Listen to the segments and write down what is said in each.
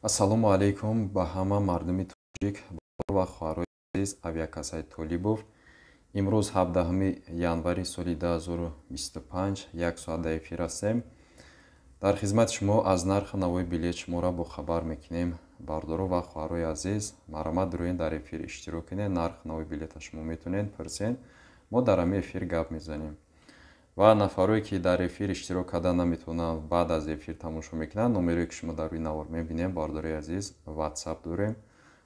Ассалому алайкум ба ҳама мардуми тоҷик ва хоҳарои азиз. Авиакассаи Толибов имрӯз 17 январи соли 2025 як соат дар эфир ҳастем. Дар хизмати шумо аз нархи навои билет шуморо бохабар мекунем. Бардоро ва хоҳарои азиз, марҳамат рӯен дар эфир иштирок кунед. Нархи навои билета шумо метавонед пурсед. Мо дар ҳамин эфир гап мезанем. Ва нафарое ки дар эфир иштирок карда наметавонанд, баъд аз эфир тамошо мекунанд, номерое ки шумо дар рӯи навор мебинем, бардорои азиз, WhatsApp дорем.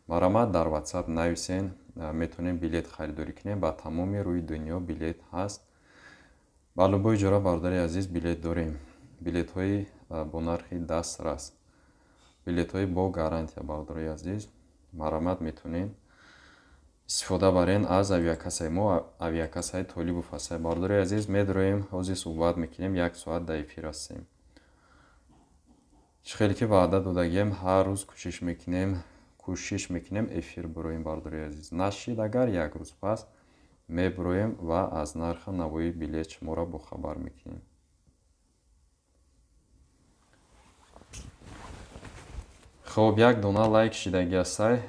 Марҳамат дар WhatsApp нависен, метавонем билет харидорӣ кунем. Ба тамоми рӯи дунё билет ҳаст. Ба любой ҷора, бардори азиз, билет дорем. Билетҳои бо нархи дастрас, билетҳои бо гарантия, бардорои азиз, марҳамат метавонед истифода барен аз авиакассаи мо, авиакассаи Толибов ҳастем. Бардори азиз, медроем, ҳозир суҳбат мекунем, як соат дар эфир ҳастем. Чӣ хеле ки ваъда додагием, ҳар рӯз кӯшиш мекунем эфир бироем, бардори азиз. Нашид агар, як рӯз пас мебироем ва аз нархи навои билет шуморо бохабар мекунем. Хоб, як дона лайк шидаги ҳастай.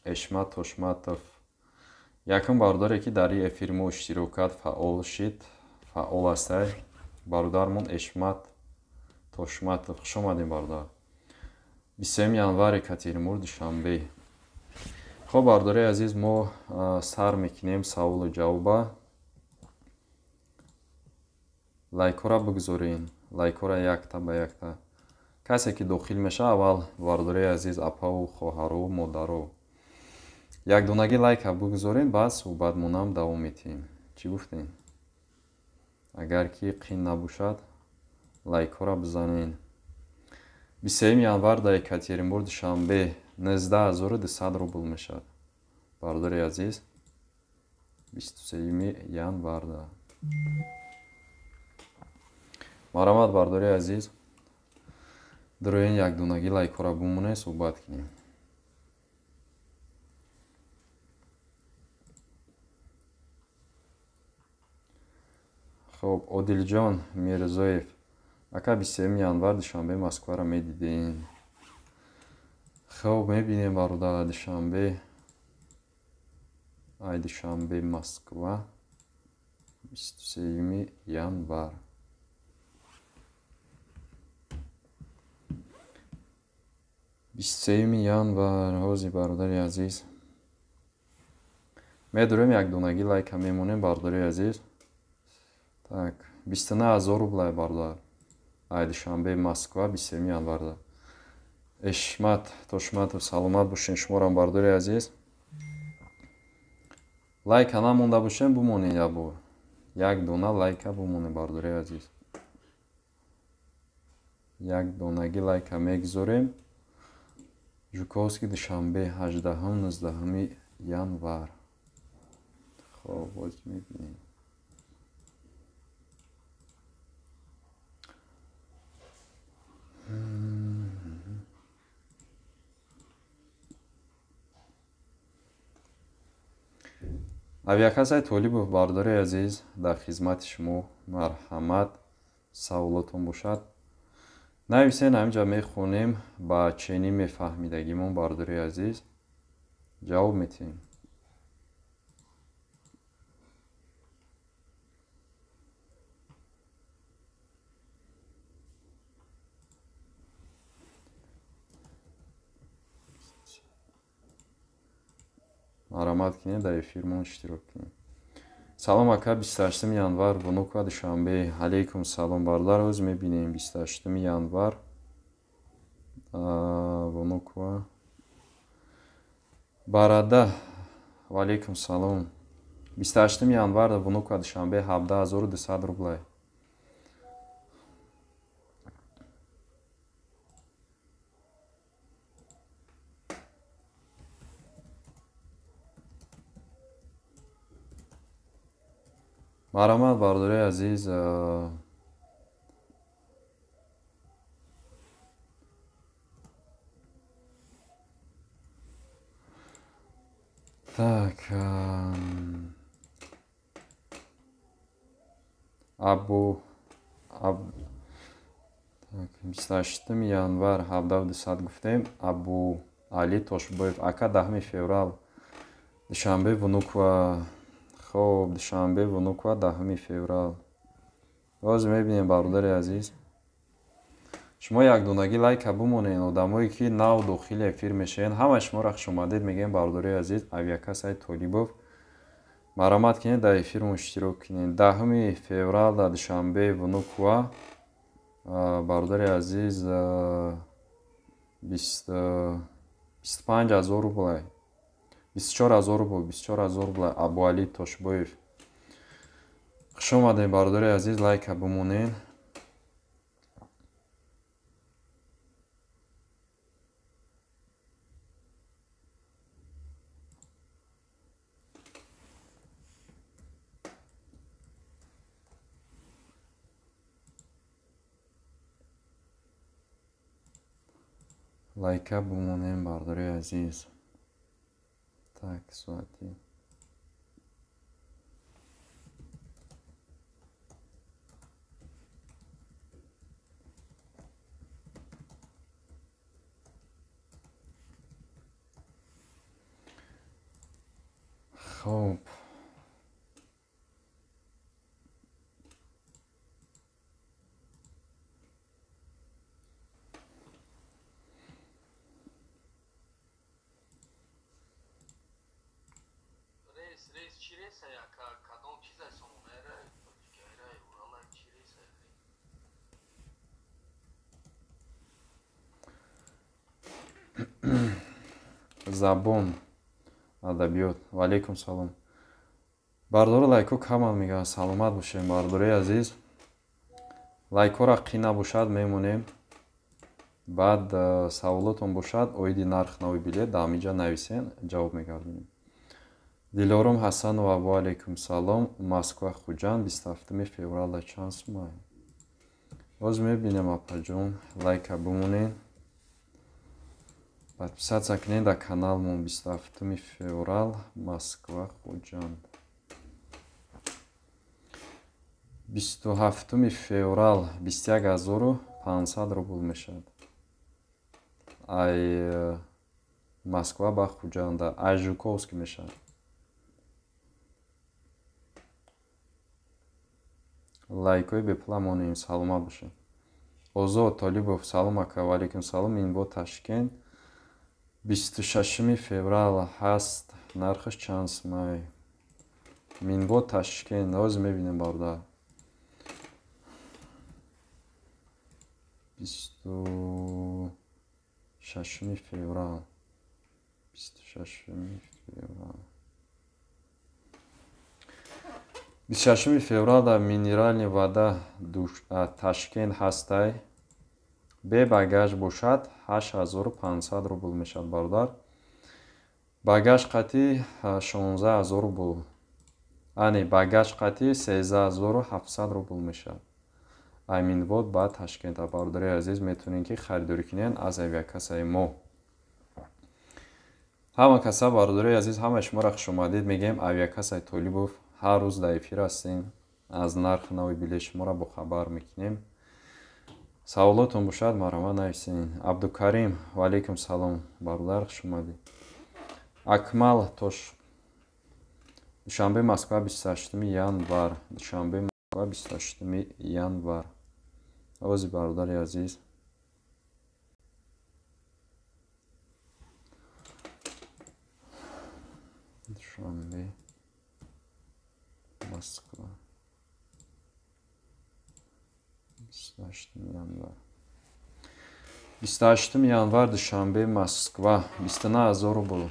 Эшмат Тошматов якум бародаре ки дар ин эфири мо иштирок кард, фаъол шид, фаъол ҳастай. Бародармон Эшмат Тошматов, хуш омадем, бародар. 23 январ, Екатеринбург, Душанбе. Хоб, бародари азиз, мо сар мекунем саволу ҷавоба. Лайкҳоро бигузорен, лайкҳоро якта ба якта. Касе ки дохил мешавад, аввал, бародари азиз, апаву хоҳару модаро, якдонагӣ лайка бигузорем, баъд суҳбатмонам давом медиҳем. Чӣ гуфтем? Агар ки қин набошад, лайкҳоро бизанен. 23 январ дар Екатеринбург, Душанбе 19 200 рубл мешавад, бародари азиз, 23 январда. Марҳамат, бародари азиз, дуроен, якдонагӣ лайкҳоро бимонед, суҳбат кунем. Хоб, Одилҷон Мирзоев: ака, 23 январ Душанбе, Москваро медидем? Хоб, мебинем, бародар. Душанбе, ай Душанбе, Москва, 23 январ. 23 январ. Ҳозир, бародари азиз, медорем, якдонагӣ лайка мемонем, бародари азиз. Так, 29 000 рублай, бародар, ай Душанбе, Москва, 23 январда. Эшмат Тошматов, саломат бошен шуморам, бародари азиз. Лайка намонда бошем, бимонед, як бор як дона лайка бимонед, бародари азиз. Як донагӣ лайка мегузорем. Жуковский, Душанбе, 18, 19 январ. Хоб, боз мебинем. Авиакассаи Толибов, бародари азиз, дар хизмати шумо. Марҳамат, саволотон бошад, нависен, ҳаминҷа мехонем, ба ченӣ мефаҳмидагимон, бародари азиз, ҷавоб метиҳем. Марҳамат кунед, дар эфирмон иштирок кунед. Салом, ака, 28 январ, Внуково, Душанбе. Алейкум салом, бародар. Ҳоз мебинем, 28 январ, Внуково. Барада, ваалейкум салом. 28 январ, Внуково, Душанбе, 17 200 рублай. Марҳамат, бародари азиз. Так, Абу. 28 январ 17200 гуфтем. Абу Али Тошбоев ака 10 феврал Душанбе Внуква. Хоб, Душанбе Внуква 10 феврал. Боз мебинем бародари азиз. Шумо якдонагӣ лайка бимонед, одамое ки нав дохили эфир мешавед, ҳама шуморо хуш омадед мегӯем бародари азиз. Авиакассаи Толибов марҳамат кунед, дар эфирмон иштирок кунед. 10 феврал дар Душанбе Внуква бародари азиз 25000 рубл, 24000 рубл, 24000 рубл. Абуали Тошбоев хуш омадед бародари азиз, лайка бимонед. Лайка бимонем бародари азиз. Так, соати хоб. Забон адабиёт. Ва алейкум салом. Бардори лайко камал мегӯяд. Саломат бошем бардори азиз. Лайкора қӣ набошад мемонем. Баъд саволотон бошад оиди нарх нави билет дар ҳаминҷа нависен, ҷавоб мегардонем. Дилором Ҳасанова ва алейкум салом. Москва Хуҷанд 27 феврал чанд сумай? Боз мебинем апаҷон, лайка бимонед. Подписаться кунед дар каналмон. 27 феврал Москва Хуҷанд. 27 феврал 21500 рубл мешавад. Ай Москва ба Хуҷанда, ай Жуковский мешавад. Лайкҳои бепула монем, саломат бошед. Озод Толибов салом ака, ва алейкум салом. Минбо Ташкент 26 феврал ҳаст, нархаш чанд сумай? Минбо Ташкент ҳозир мебинем бародар. 26 феврал, 26 феврал, 26 феврал дар Минеральная вода Ташкент ҳастай. Бе багаж бошад 8500 рубл мешавад бародар. Багаж қатӣ 16000 рубл. Ани багаж қатӣ 13700 рубл мешавад. Айминвод ба Ташкент. Бародари азиз метавонед ки харидорӣ кунед аз авиакассаи мо. Ҳама каса бародари азиз, ҳамаи шуморо хуш омадед мегӯем. Авиакассаи Толибов ҳар рӯз дар эфир ҳастем. Аз нархи нави билет шуморо бохабар мекунем. Саволотон бошад марҳамат нависед. Абдукарим ва алейкум салом бародар, хуш омадед. Акмал Тош Душанбе Москва 28 январ. Душанбе Москва 28 январ. Ози бародари азиз. Душанбе Москва 28 январ. 28 январ Душанбе Москва 29000 рубл.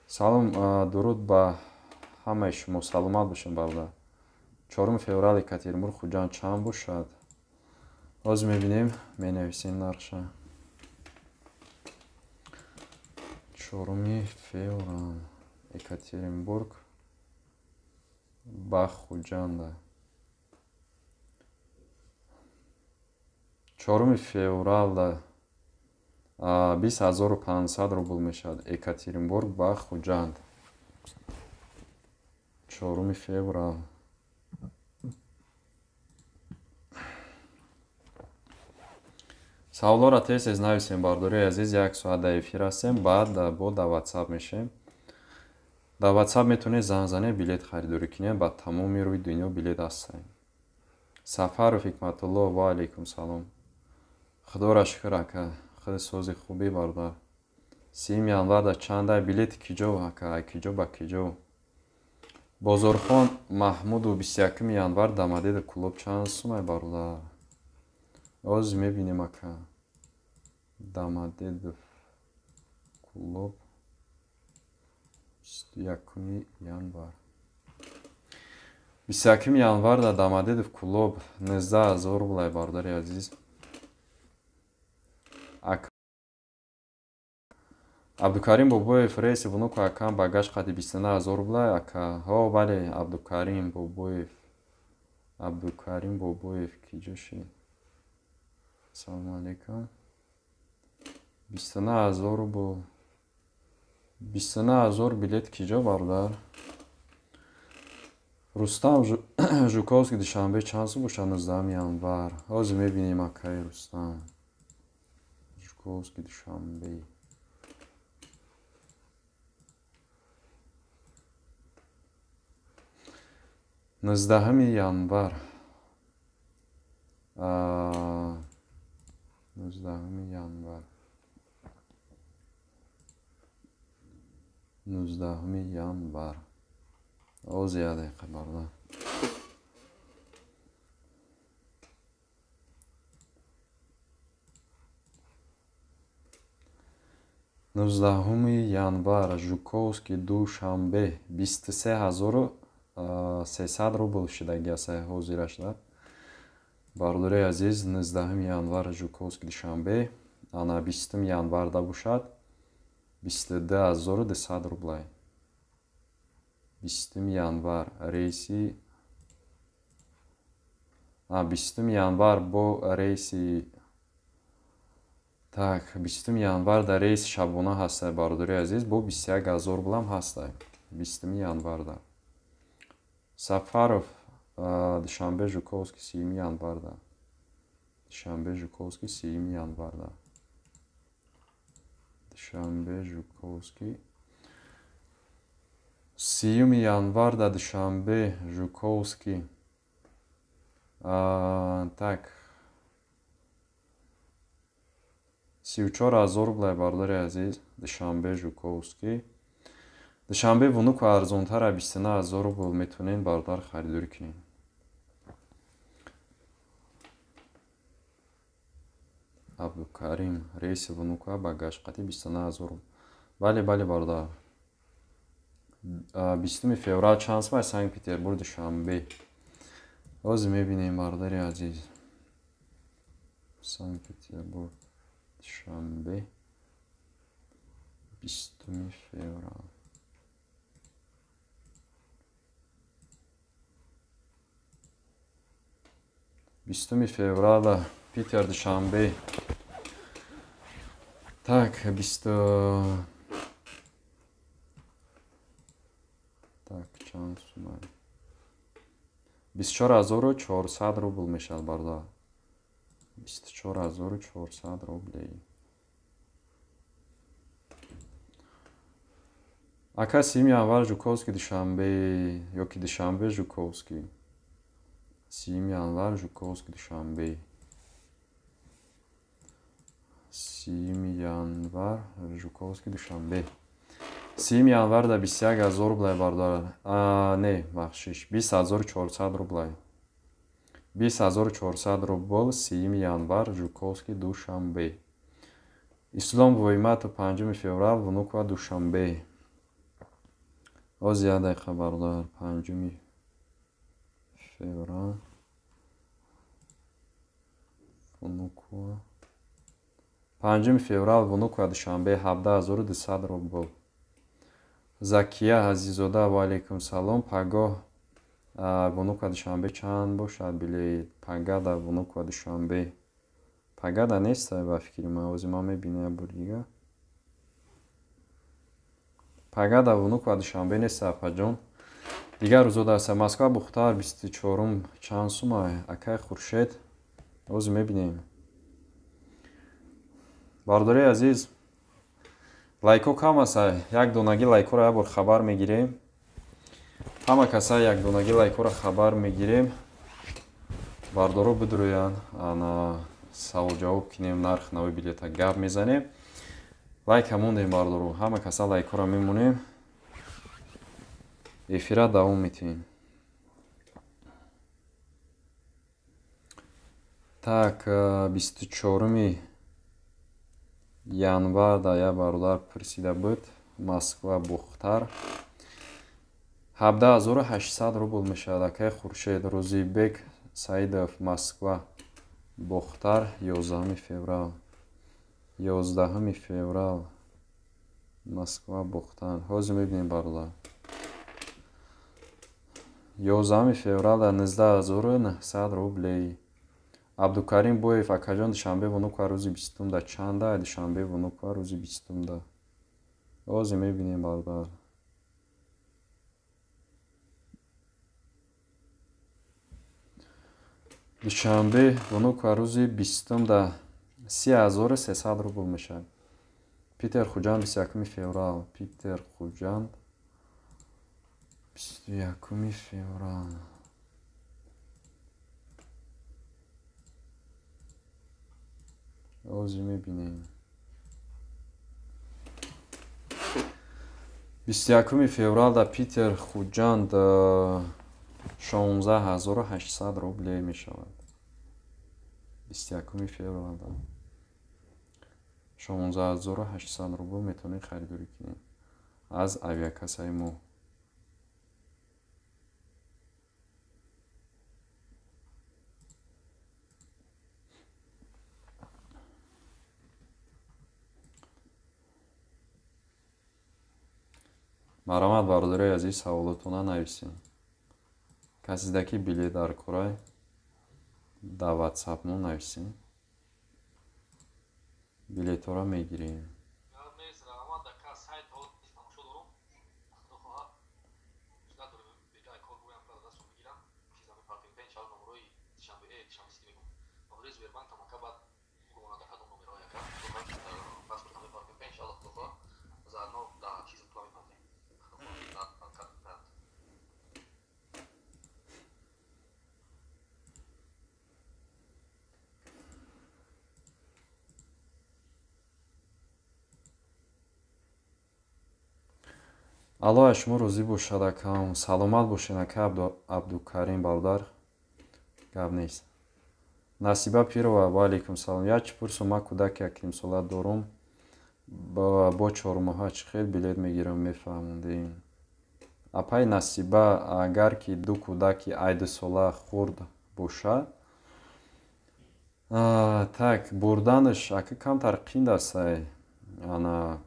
Салом, дуруд ба ҳамаи шумо, саломат бошед бародар. 4 феврал Екатеринбург Хуҷанд чанд бошад? Ҳозир мебинем, менависем нархша. 4 феврал Екатеринбург ба Хуҷанда. 4 феврал 20500 рубл мешавад. Екатеринбург ба Хуҷанд. 4 феврал. Саволҳоро тез-тез нависем, бардории азиз, як соат дар эфир ҳастем, баъд бо дар WhatsApp мешем. Дар WhatsApp метавонед занг занед, билет харидорӣ кунед, ба тамоми рӯи дунё билет ҳастанд. Сафаров Ҳикматулло, ва алайкум салом. Худоро шукр, ака, худи сози хубӣ, бародар. 30 январ дар чанда билети киҷо, ака, киҷо ба киҷо? Бозорхон Маҳмуду 21 январ Домодедово клуб чанд сумай, бародар? Оз мебинем, ака. Домодедово клуб 21 январ. 21 январ дар Домодедово клуб 19 000 рублай, бародари азиз. Абдукарим Бобоев, рейси Внуково акам багаж қади 29 000 рублай, ака. Ҳо, бале, Абдукарим Бобоев. Абдукарим Бобоев киҷо шид? Ассалому алайкум. 29 000 рубл. 29 000 билет киҷо, бародар? Рустам Жуковский Душанбе чанд сум бошад 19 январ? Ҳозир мебинем, акаи Рустам. Жуковский Душанбе. 19 январ. 19 январ. 19 январ. Оз як дақиқа, бародар. 19 январ Жуковский Душанбе 23 300 рубл шидаги аст ҳозирашда. Бародари азиз, 19 январ Жуковский Душанбе, ана 20 январда бошад 22 200 рублай. 20 январ рейси 20 январ бо рейси, так, 20 январ дар рейси шабона ҳастай, бародари азиз, бо 21 000 рублам ҳастай 20 январда. Сафаров Душанбе Жуковский 30 январда. Душанбе Жуковский 30 январда. Душанбе Жуковский 30 январда Душанбе Жуковский. Так, 34 000 рублай, бародари азиз, Душанбе Жуковский. Душанбе Внуково арзонтара 29 000 рубл метавонед, бародар, харидорӣ кунед. Абдукарим, рейси Внуково багаж қати 29 000 рубл. Бале, бале, бародар. 20 феврал чанд сумай Санкт Петербург Душанбе? Ҳозир мебинем, бародари азиз. Санкт Петербург Душанбе 20 феврал. 20 феврала Питер Душанбе. Так, бисту, так, чанд сумай? 24 400 рубл мешавад, бародар. 24 400 рублей. Ака, 30 январ Жуковский Душанбе ёки Душанбе Жуковский? 30 январ Жуковский Душанбе. 30 январ Жуковский Душанбе. 30 январ да 21 000 рублай, бародар. Не, бахшиш, 20 400 рублай. 20 400 рубл 30 январ Жуковский Душанбе. Ислом Войматов 5 феврал Внуково Душанбе. Оз як дақиқа, бародар, 5 феврал Внуково. 5 феврал Внуково Душанбе 17 200 рубл. Закия Азизода, ва алайкум салом. Пагоҳ Внуково Душанбе чанд бошад билет? Пагада Внуково Душанбе. Пагада нест ба фикри ман, ҳозир ман мебинам як бор дига. Пагада Внуково Душанбе нест, апаҷон. Дигар рӯзо даста Москва Бухтар 24 чанд сумай? Акай Хуршед, ҳозир мебинем. Бародари азиз, лайкҳо кам аст, як донаги лайкҳоро як бор хабар мегирем. Ҳама каса як донаги лайкҳоро хабар мегирем. Бардоро бидурӯянд, ана савол-ҷавоб кинем, нарх нави билета гап мезанем. Лайка мондем бардоро, ҳама каса лайкҳоро мемонем. Эфира давом метиҳем. Так, 24 январ да як бародар пурсида буд, Москва Бухтар 17800 рубл мешавад. Акай Хуршед Рӯзибек Саидов, Москва Бохтар 11 феврал. 11 феврал Москва Бохтар. Ҳозир мебинем бародар. 11 феврал да 19900 рублей. Абдукарим Боев, акаҷон, Душанбе Внуково рӯзи 20 да чанда? Душанбе Внуково рӯзи 20 да. Ҳозир мебинем бародар. Душанбе Внуково рӯзи 20 да 30300 рубл мешавад. Питер Хуҷанд 21 феврал. Питер Хуҷанд 21 феврал. Ҳозир мебинем. 21 феврал да Питер Хуҷанд 16800 рублей мешавад. 21 феврал да 16800 рубл метавонед харидорӣ кунед аз авиакассаи мо. Марҳамат бародарои азиз, саволотона нависед. Каседа ки билет дар корай, дар ватсап мо нависед. Билетҳоро мегирем. Аллоҳ аз шумо розӣ бошад, акам. Саломат бошед, ака Абдукарим бародар. Гап нест. Насиба Пирова, ва алейкум салом. Як чӣ пурсум, ман кӯдаки якнимсола дорум, бо чормоҳа чӣ хел билет мегирам, мефаҳмондем. Апай Насиба, агар ки ду кӯдаки ай дусола хурд бошад, так бурданаш ака камтар қинд аст. Ана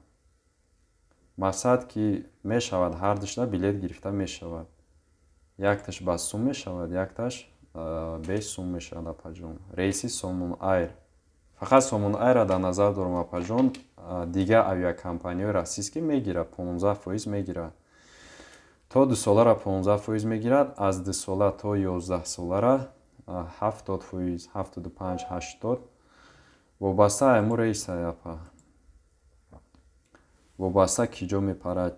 мақсад ки мешавад, ҳар душта билет гирифта мешавад. Якташ ба сум мешавад, якташ бе сум мешавад, апаҷон. Рейси Сомон Айр. Фақат Сомон Айрро дар назар дорам, апаҷон. Дигар авиакомпаниҳои российский мегирад, 15% мегирад. То дусоларо 15% мегирад, аз дусола то 11 солара 70%, 75, 80. Вобаста айму рейса, апа. Вобаста ки ҷо мепарад,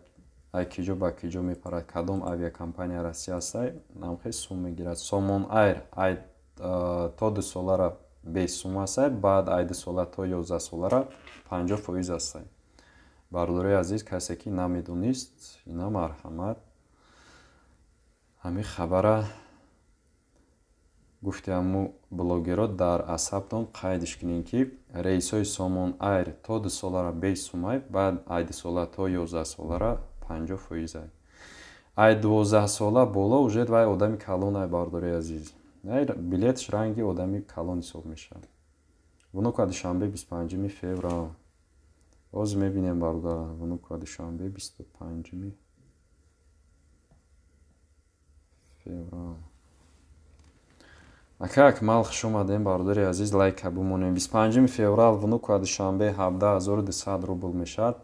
ай ки ҷо ба ки ҷо мепарад, кадом авиакомпания Россия ҳастай, намхел сум мегирад. Сомон Айр ай то дусолара бесум ҳастай, баъд ай дусола то 11 солара 50% ҳастай. Бародарои азиз, касе ки намедонист, ина марҳамат. Ҳамин хабара гуфти ҳаму блогерро дар асабтон қайдиш кунед, ки рейсҳои Сомон Айр то дусолара бесумай, баъд ай дусола то 11 солара 50%. Ай 12 сола боло уже вай одами калон ай, бародарои азиз. Билетш ранги одами калон ҳисоб мешавад. Внуково Душанбе 25 феврал. Ҳозир мебинем, бародар, Внуково Душанбе 25 феврал. Ака Акмал, хуш омадем, бародари азиз, лайка бимонем. 25 феврал Внуково Душанбе 17200 рубл мешавад.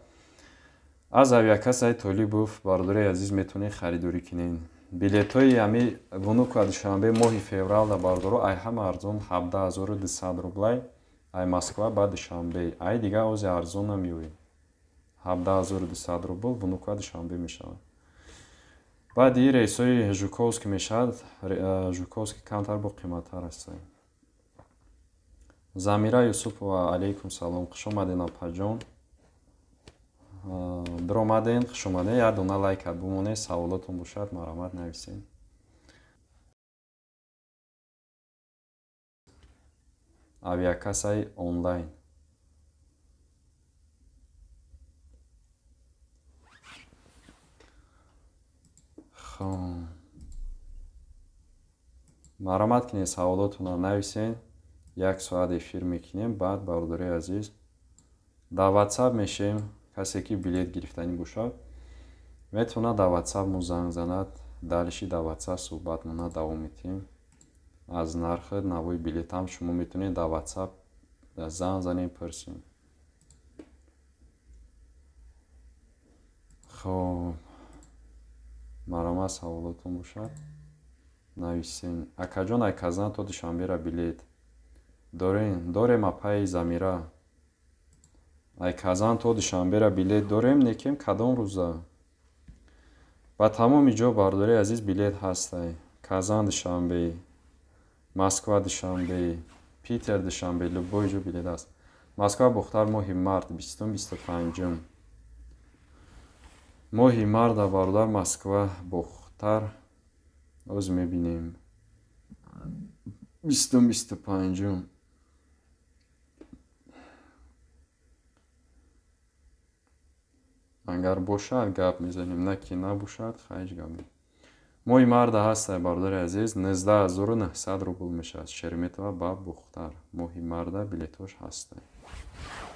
Аз авиакассаи Толибов, бародари азиз, метавонед харидорӣ кунед. Билетҳои ҳами Внуково Душанбе моҳи феврал да, бародаро, ай ҳама арзон 17200 рублай. Ай Москва ба Душанбе. Ай дига ози арзон намеояд. 17200 рубл Внуково Душанбе мешавад. Баъди ин рейсҳои Жуковский мешавад. Жуковский камтар бо қиматтар аст. Замира Юсупова, алейкум салом, хуш омаден апаҷон. Биромаден, хуш омаден. Як дона лайка бимонед, саволотон бошад, марҳамат нависед. Авиакассаи онлайн. Хоб, марҳамат кунед, саволотонро нависед. Як соат эфир мекунем. Баъд бародарои азиз дар WhatsApp мешем. Касе ки билет гирифтанӣ бошад, метавонад дар WhatsApp мо занг занад. Далиши дар WhatsApp суҳбатмона давом медиҳем. Аз нархи навои билетам шумо метавонед дар WhatsApp занг занед, пурсед. Хоб, марҳамат, саволотон бошад нависед. Акаҷон, ай Казан то Душанбера билет дорем? Дорем, апаи Замира. Ай Казан то Душанбера билет дорем, некем кадом рӯза? Ба тамоми ҷо бародари азиз билет ҳастай. Казан Душанбе, Москва Душанбе, Питер Душанбе, любой ҷо билет аст. Москва Бохтар моҳи март 20-25. Моҳи марта бародар Москва Бохтар оз мебинем. 20-25. Агар бошад гап мезанем, на ки набошад хайч гап не. Моҳи марта ҳастай бародари азиз, 19900 рубл мешавад. Шереметьево ба Бохтар. Моҳи марта билетош ҳастай.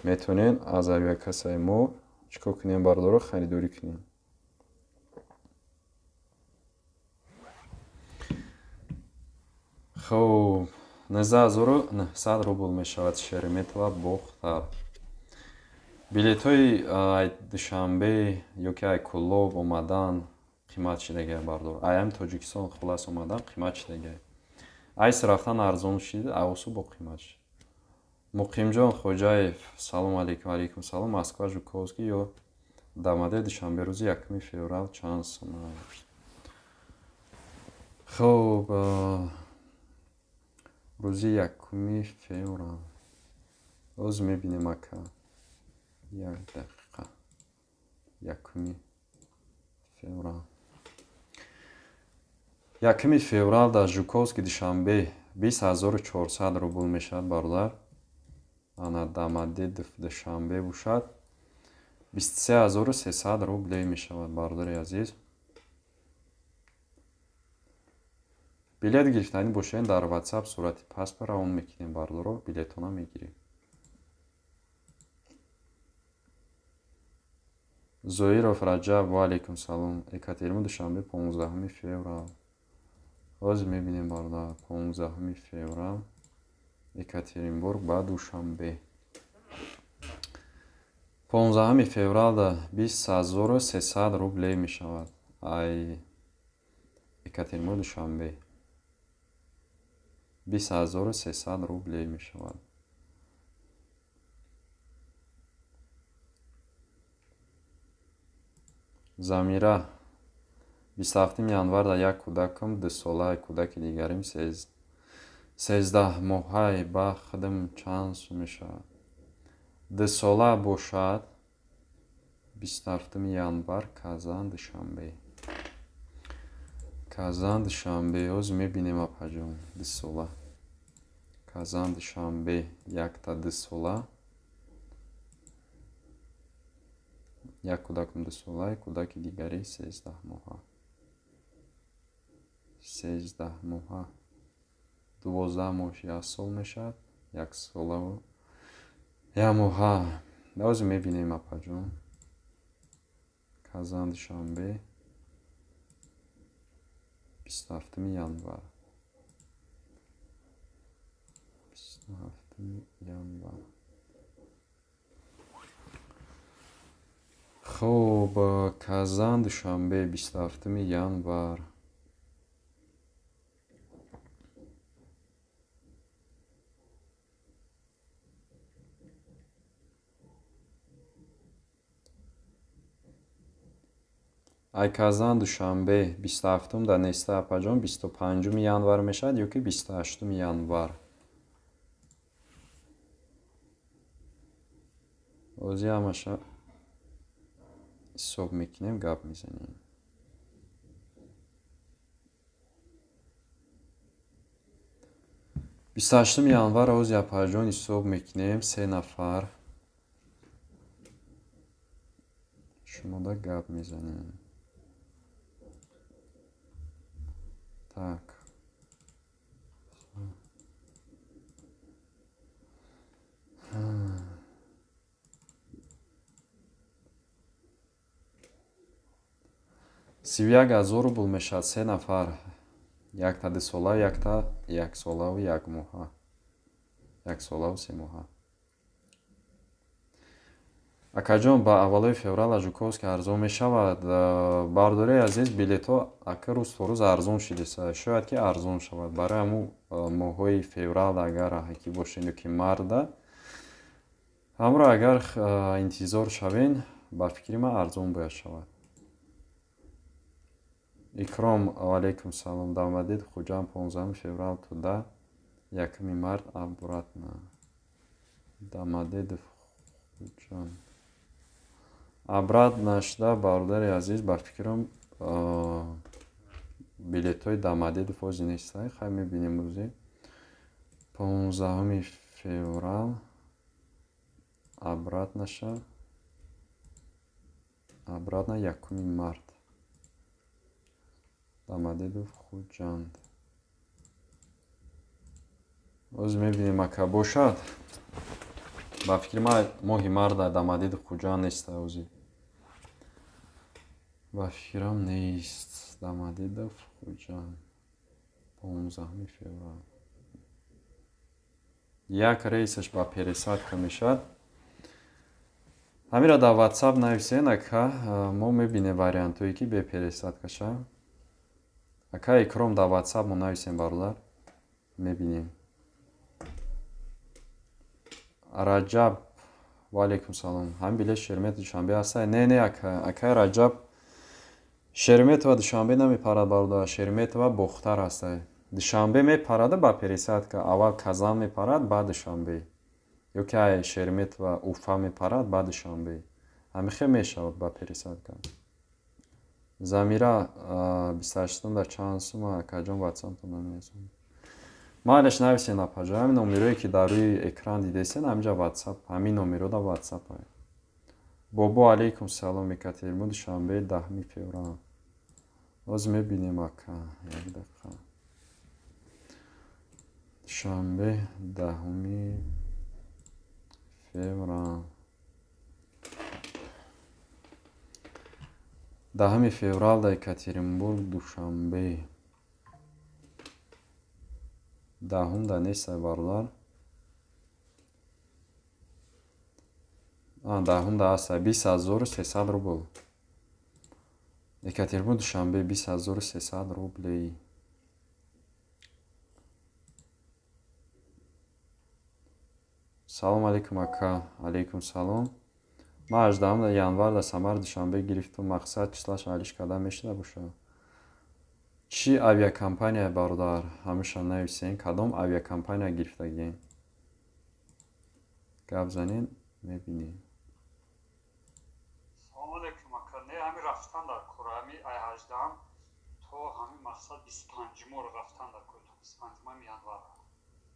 Метавонед аз авиакассаи мо чӣ кор кунем бародаро, харидорӣ кунем. Хоб, 19900 рубл мешавад Шереметьево Бохтар. Билетҳои ай Душанбе ё ки ай Кӯлоб омадан қимат шидагиа бардор. Ай ҳами Тоҷикистон хулас омадан қимат шидагиа. Айс рафтан арзон шид, аосу бо қимат шид. Муқимҷон Хоҷаев, салом алейкум. Алейкум салом. Москва Жуковский ё Дамаде Душанбе рӯзи 1 феврал чанд сум? Хоб, рӯзи 1 феврал. Оз мебинем ака. Як дақиқа. 1 феврал. 1 феврал дар Жуковский Душанбе 20400 рубл мешавад бародар. Ана Дамаде Душанбе бошад 23300 рублей мешавад бародари азиз. Билет гирифтанӣ бошед дар WhatsApp сурати паспорт равон мекунем бародаро, билетона мегирем. Зоиров Раҷаб, ва алейкум салом. Екатеринбург Душанбе 15 феврал. Ҳозир мебинем бародар, 15 феврал Екатеринбург ба Душанбе. 15 февралда 20300 рублей мешавад. Ай Екатеринбург Душанбе 20300 рублей мешавад. Замира, 27 январда як кӯдакам 2 сола, кӯдаки дигарим 13 моҳай ба худам чанд сум мешавад? 2 сола бошад 27 январ Казан Душанбе. Казан Душанбе ҳозир мебинем апаҷон, 2 сола. Казан Душанбе якта 2 сола. Як кӯдакам 2 сола, кӯдаки дигари 13 моҳа. 13 моҳа. 12 моҳ 1 сол мешавад, 1 солаву 1 моҳа. Ҳозир мебинем апаҷон. Казан Душанбе 27 январ. 27 январ. Хоб, Казан Душанбе 27 январ. Айказан Душанбе 27 да неста апаҷон, 25 январ мешавад ё ки 28 январ. Ози ҳамаша ҳисоб мекунем, гап мезанем. 28 январ ози апаҷон ҳисоб мекунем, 3 нафар шумода гап мезанем. Так. 31 000 рубл мешавад 3 нафар. Якта 2 сола, якта яксолаву як моҳа. Яксолаву 3 моҳа. Акаҷон, ба аввалои феврал Жуковский арзон мешавад? Бардораи азиз, билетҳо ака рӯз то рӯз арзон шудеса, шояд ки арзон шавад. Барои ҳамун моҳҳои феврал агар раҳакӣ бошед ё ки марда, ҳамро агар интизор шавен, ба фикри ман арзон бояд шавад. Икром, ваалайкум салом. Домодедово Хуҷанд 15 феврал туда, 1 март обратно. Домодедово Хуҷанд. Обратно шуда, бародари азиз, ба фикрам билетҳои Домодедово ози нестай. Хай, мебинем рӯзи 15 феврал обратно ша, обратно 1 март. Домодедово Хуҷанд. Оз мебинем, ака бошад. Ба фикри ман моҳи марда Домодедово Хуҷанд неста ози. Ба фикрам нест. Домодедово Хуҷанд 15 феврал. Як рейсаш ба пересадка мешавад. Ҳаминро дар WhatsApp нависен, ака, мо мебинем вариантҳое ки бе пересадка ша. Ака Икром, дар WhatsApp мо нависем, бародар. Мебинем. Раҷаб, ваалайкум салом. Ҳамин билет Шереметьево Душанбе ҳаста? Не, не, ака, акай Раҷаб, Шереметьево Душанбе намепарад, бародар. Шереметьево Бохтар ҳаста. Душанбе мепарада ба пересадка. Аввал Казан мепарад, баъд Душанбе. Ё ки ай Шереметьево Уфа мепарад, баъд Душанбе. Ҳамин хел мешавад ба пересадка. Замира, 28 дар чанд сума, акаҷон, WhatsApp-тон намерасонад. Майлаш, нависен, апаҷо, ҳамин номерое ки дар рӯи экран дидесен, ҳаминҷа WhatsApp, ҳамин номеро дар WhatsApp. Бобо, алейкум салом. Екатеринбург Душанбе 10 феврал. Ҳозир мебинем, ака, як дақиқа. Душанбе 10 феврал. 10 феврал дар Екатеринбург Душанбе. 10 да нестай, бародар. 10 да ҳаста, 20 300 рубл. Екатеринбург Душанбе 20 300 рублей. Салом алейкум, ака. Алейкум салом. Ман 18 январ дар Самар Душанбе гирифтум. Мақсад числаш алиш карда мешуда бошад? Чӣ авиакомпания, бародар? Ҳамеша нависен, кадом авиакомпания гирифтагием. Гап занен, мебинем. Салом алейкум, ака. Не, ҳами рафтан дар кор, ҳами ай 18 то ҳами мақсад 25-моро рафтан дар кор, то 25 январ.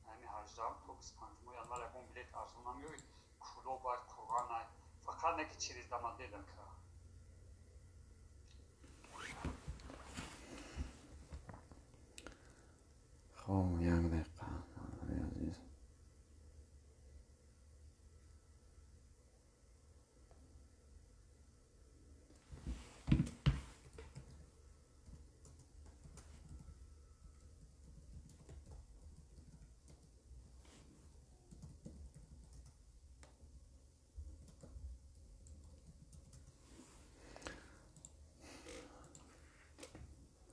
Ҳами 18 то 25 январ ягон билет арзон намеёбед? Кӯлоб ай, Қурғон ай, фақат не ки через Домодедово, ака. Хоб, як дақиқа, азиз.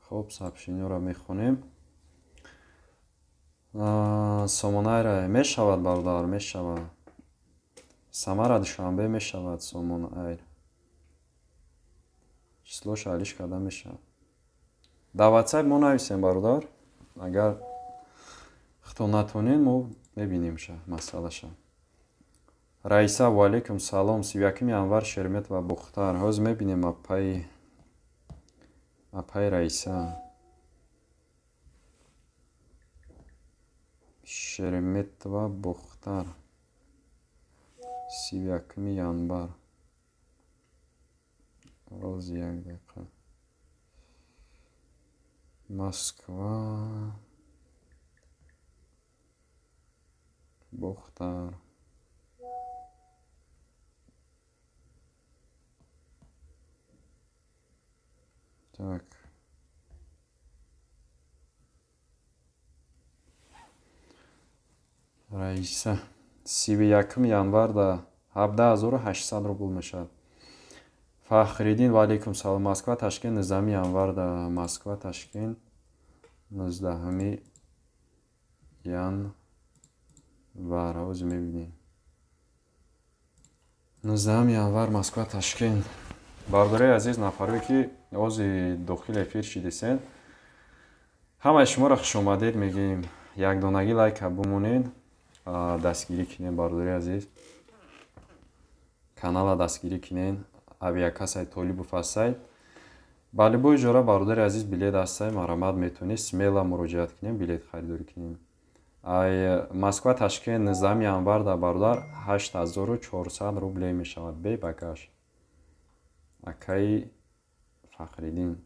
Хоб, сообщениёро мехонем. Сомон Эйр мешавад, бародар, мешавад. Самара Душанбе мешавад Сомон Эйр. Числоша алиш карда мешавад. Дар WhatsApp мо нависем, бародар. Агар хто натонед, мо мебинимша масъалаша. Раиса, ва алейкум салом. 31 январ Шереметьево Бохтар. Ҳозир мебинем апаи Раиса. Шереметьево Бохтар. 31 январ. Рози як дақиқа. Москва Бохтар. Так. Раиса. 31 январ да 17800 рубл мешавад. Фахриддин, ва алейкум салом. Москва Ташкент 19 январ да Москва Ташкент 19 январ. Ҳозир мебинем. 19 январ Москва Ташкент. Бародарои азиз, нафарое ки ҳозир дохили эфир шидисен, ҳамаи шуморо хушомадед мегӯем. Якдонагӣ лайка бимонед, дастгирӣ кунед, бародари азиз. Канала дастгирӣ кунед. Авиакассаи Толибов ҳастайд. Ба любой ҷора, бародари азиз, билет ҳастай, марҳамат, метавонед смело муроҷиат кунед, билет харидорӣ кунед. Ай Москва Ташкент 19 январ да бародар 8400 рублей мешавад бе багаж. Акаи Фахриддин.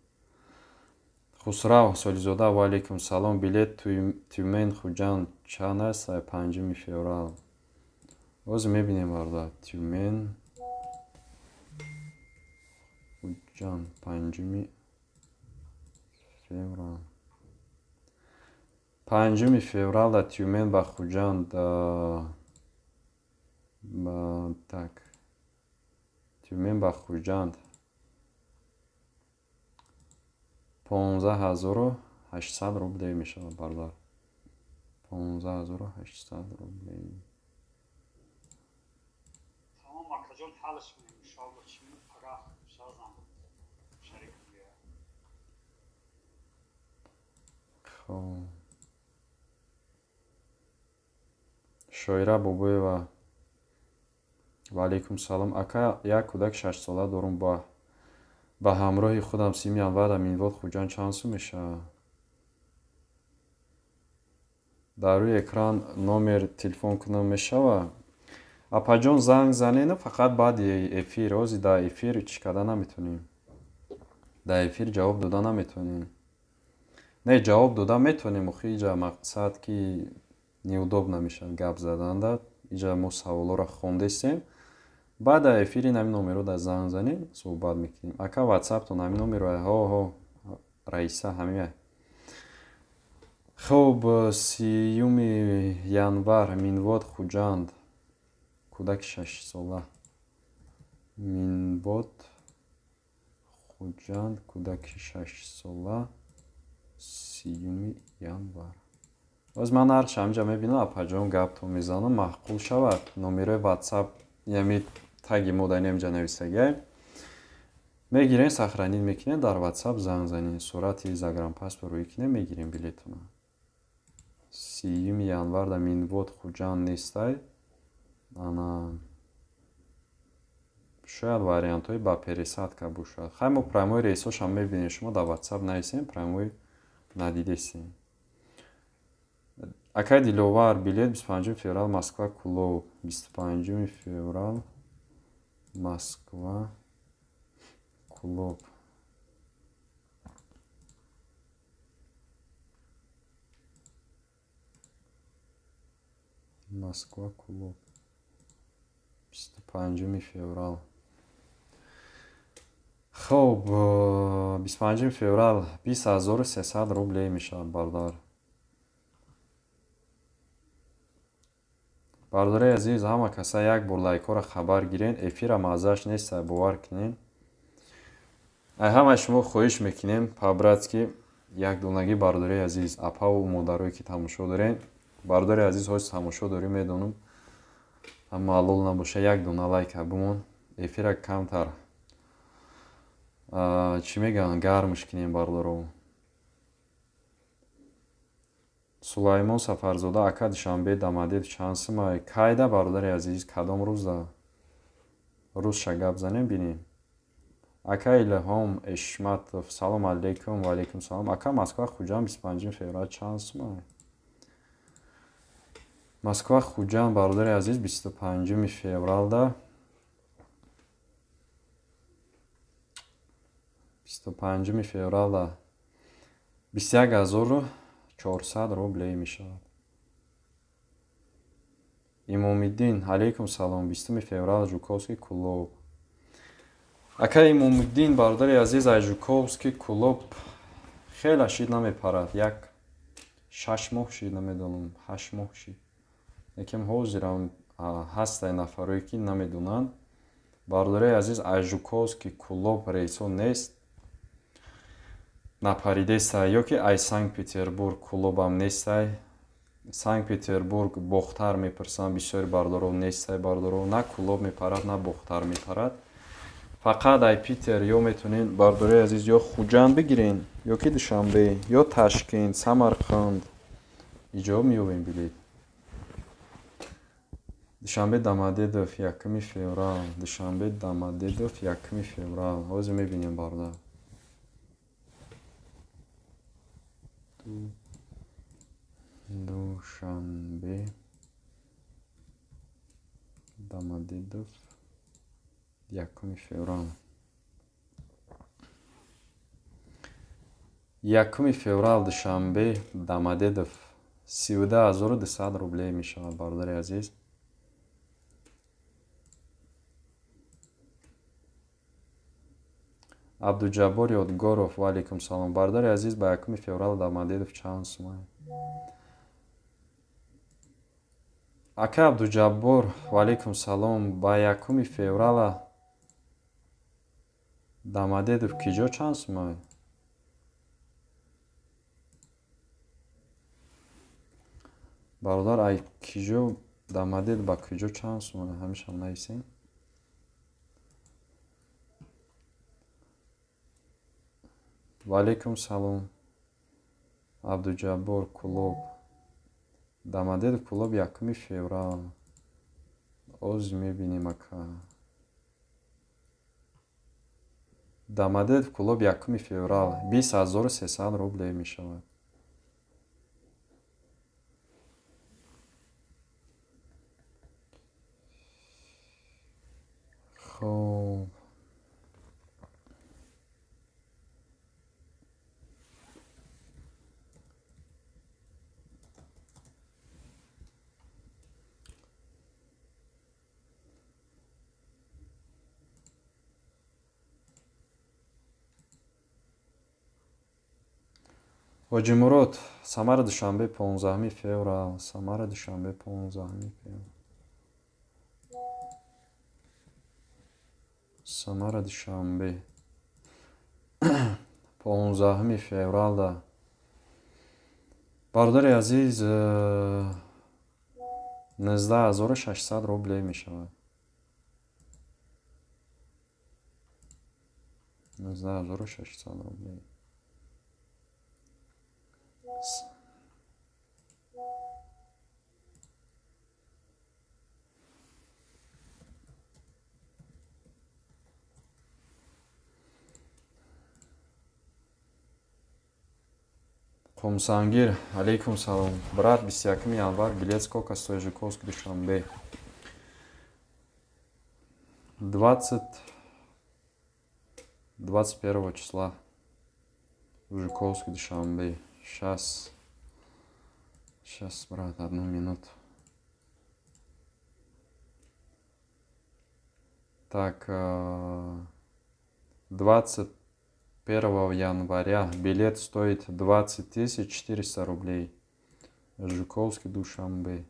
Хусрав Солизода, ва алейкум салом. Билет Тюмен Хуҷанд чанд аст? 5 феврал. Ҳозир мебинем, бародар. Тюмен Хуҷанд 5 феврал. 5 феврал да Тюмен ба Хуҷанд, так. Тюмен ба Хуҷанд 15800 рублей мешавад, бародар. 15800 рублей. Тамом, акаҷон, ҳалш мекунем иншоалло. Чӣ пага шазам шарик биёяд. Хоб. Шоира Бобоева, ва алейкум салом. Ака, як кӯдак 6-сола дорум, ба ҳамроҳи худам 30 январ дар Минвод Хуҷанд чанд сум мешавад? Дар рӯи экран номер телефон кунам мешавад? Апаҷон, занг занену фақат баъди эфир. Ҳозир дар эфир чӣ карда наметавонем. Дар эфир ҷавоб дода наметавонем. Не, ҷавоб дода метавонем, охи иҷа мақсад ки неудобно мешавад гап заданда. Иҷа мо саволҳоро хондестем. Баъд дар эфири ҳамин номерро дар занг занем, суҳбат мекунем. Ака, ватсаптон ҳамин номеро? Ҳо, ҳо, Раиса, ҳамин. Хуб, 30 январ Минвод Хуҷанд. Кӯдаки 6-сола. Минвод Хуҷанд, кӯдаки 6-сола, 30 январ. Боз ман нархша ҳаминҷа мебинам, апаҷон, гаптон мезанам, маъқул шавад. Номерои WhatsApp ями таги мо дар инҷа нависагиай. Мегирем, сохранить мекунем, дар WhatsApp занг занем, сурати загранпаспорт рӯй кунем, мегирем билетона. 30 январ дар Минвод Хуҷанд нестай. Ана шояд вариантҳои ба пересадка бошад. Хай, мо прямой рейсҳошам мебинем, шумо дар WhatsApp нависем, прямой надидесем. Акай Диловар, билет 25 феврал Москва Кулоб. 25 феврал Москва Кулоб. Москва Кулоб. 25 феврал. Хоб, 25 феврал 20300 рублей мешавад, бародар. Бародари азиз, ҳама каса як бор лайкҳоро хабар гирен, эфира маззааш нест, бовар кунен. Ай ҳамаи шумо хоҳиш мекунем, по-братски, якдонагӣ, бародари азиз, апаву модарое ки тамошо дорен, бародари азиз, ҳози тамошо дорӣ, медонам, малол набоша, як дона лайка бимон, эфира камтар Чӣ мегӯянд, гармш кунем, бародаро. Сулаймон Сафарзода: ака, Душанбе Домодедово чанд сумай? Кайда, бародари азиз, кадом рӯзда? Рӯзша гап занем, бинем. Ака Илҳом Эшматов: салом алейкум. Ва алейкум салом. Ака, Москва Хуҷанд 25 феврал чанд сумай? Москва Хуҷанд, бародари азиз, 25 февралда, 25 февралда 21 400 рублей мешавад. Имомиддин: алейкум салом. 20 феврал Жуковский Кӯлоб. Ака Имомиддин, бародари азиз, ай Жуковский Кӯлоб хеле шид намепарад, як 6 моҳ шид, намедонам, 8 моҳ шид. Лекин ҳозирам ҳастай нафарое, ки намедонанд. Бародари азиз, ай Жуковский Кӯлоб рейсҳо нест, напаридесай, ё ки ай Санкт Петербург Кӯлобам нестай. Санкт Петербург Бохтар мепурсанд бисёри бародаро, нестай, бародаро. На Кӯлоб мепарад, на Бохтар мепарад. Фақат ай Питер ё метавонед, бародарои азиз, ё Хуҷанд бигирен, ё ки Душанбе, ё Ташкент, Самарқанд иҷо меёбем билет. Душанбе Домодедово 1 феврал. Душанбе Домодедово 1 феврал ҳозир мебинем, бародар. Душанбе Домодедово 1 феврал. 1 феврал Душанбе Домодедово 32 200 рублей мешавад, бародари азиз. Абдуҷаббор Ёдгоров: ва алейкум салом. Бародари азиз, ба 1 феврал Домодедово чанд сумай? Ака Абдуҷаббор, ва алейкум салом. Ба 1 феврала Домодедово киҷо чанд сумай? Бародар, ай киҷо Домодедово ба киҷо чанд сумай, ҳамешам нависем. Ва алейкум салом, Абдуҷаббор. Кӯлоб, Домодедово Кӯлоб 1 феврал оз мебинем, ака. Домодедово Кӯлоб 1 феврал 20 300 рублей мешавад. Хоб, Ҳоҷимурод: Самара Душанбе 15 феврал. Самара Душанбе 15 феврал. Самара Душанбе 15 февралда, бародари азиз, 19 600 рублей мешавад. 19 600 рублей. Қумсангир: алейкум салом, брат. 21 январ билет сколько стоит Жуковский Душанбе? 21 числа Жуковский Душанбе. Сейчас, сейчас, брат, одну минуту. Так, 21 января билет стоит 20 400 рублей. Жуковский Душанбе.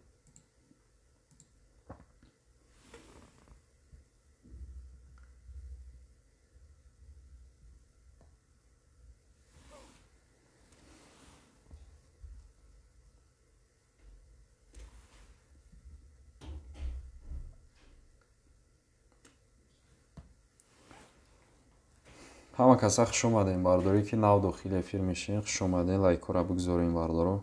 Ҳама каса хуш омадем, бардорӣ ки нав дохили эфир мешавем, хуш омадем, лайкҳоро бигзорем, бардоро.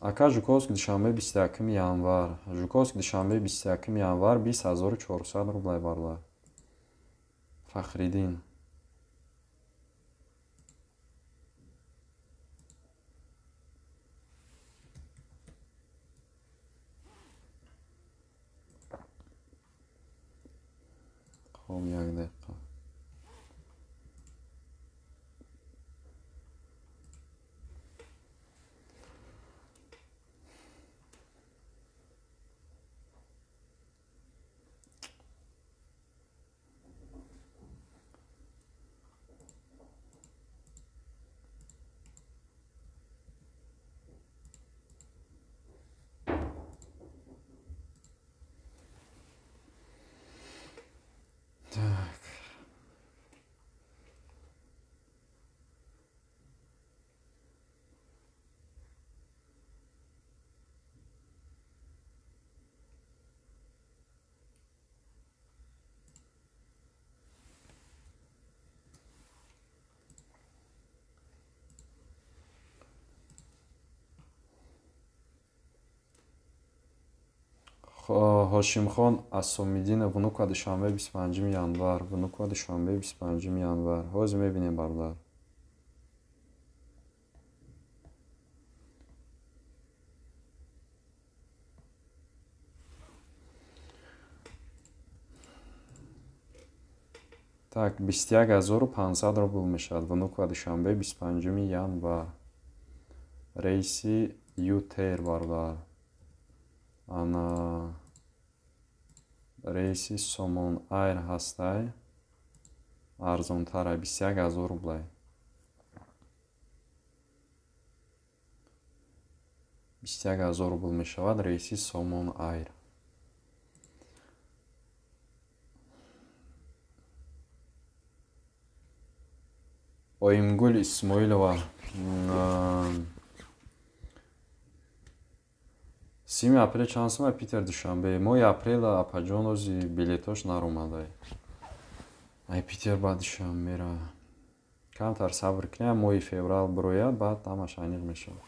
Ака Жуковский душанбе 21 январ. Жуковский душанбе 21 январ 20400 рублай бардар. Фахриддин. Хоб, як дақиқа. Так. Ҳошимхон Асомиддинов, Внуково душанбе 25 январ. Внуково душанбе 25 январ. Ҳозир мебинем, бародар. Так, 21500 рубл мешавад. Внуково душанбе 25 январ. Рейси ЮТР, бародар. Ана рейси Сомон Айр ҳастай, арзонтарай, 21000 рублай. 21000 рубл мешавад рейси Сомон Айр. Оимгул Исмоилова. 3 апрел чанд сум Питер душанбе? Моҳи апрела апаҷон ози билетош наромадай. Ай Питер ба душанбера. Камтар сабр кунем, моҳи феврал бирояд, баъд ҳамаш аниқ мешавад.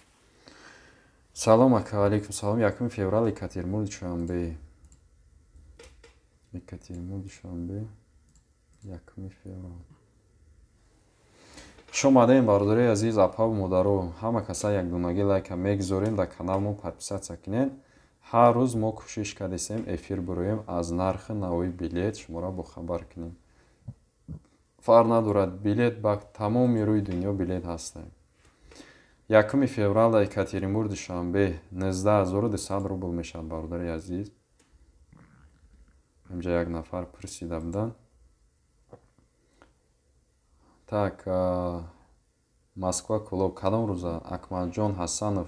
Салом ака, алейкум салом. 1 феврал Екатеринбург душанбе. Екатеринбург душанбе 1 феврал. Хуш омадем, бародарои азиз, апаву модаро. Ҳама каса якдонагӣ лайка мегузорем, дар каналмо подписаться кунед. Ҳар рӯз мо кӯшиш кардесем эфир бироем, аз нархи нави билет шуморо бохабар кунем. Фарқ надорад, билет ба тамоми рӯи дунё билет ҳастем. 1 феврал дар Екатеринбург душанбе 19200 рубл мешавад, бародари азиз. Инҷа як нафар пурсида буданд. Так, Москва Кулоб кадом рӯза? Акмалҷон Ҳасанов.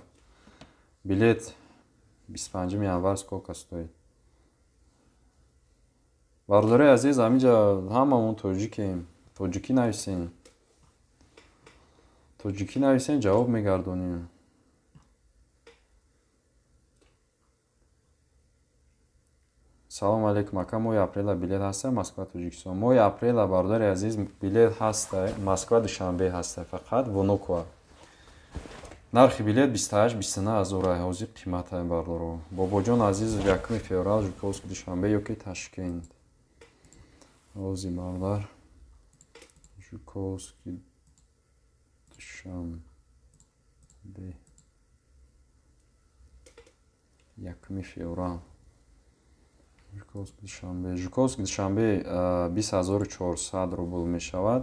Билет 25 январ сколько стоит? Бародарои азиз, ҳаминҷа ҳамамон тоҷикем. Тоҷикӣ нависем. Тоҷикӣ нависем, ҷавоб мегардонем. Салом алейкум, ака, моҳи апрела билет ҳаста Москва Тоҷикистон? Моҳи апрела, бародари азиз, билет ҳаста Москва Душанбе ҳаста, фақат Внуково. Нархи билет 28-29 ҳазор ай, ҳозир қиматай, бародаро. Бобоҷон Азизов, 1 феврал Жуковский Душанбе ёки Ташкент? Ҳозир, бародар, Жуковский Душанбе 1 феврал. Жуковский Душанбе. Жуковский Душанбе 20400 рубл мешавад.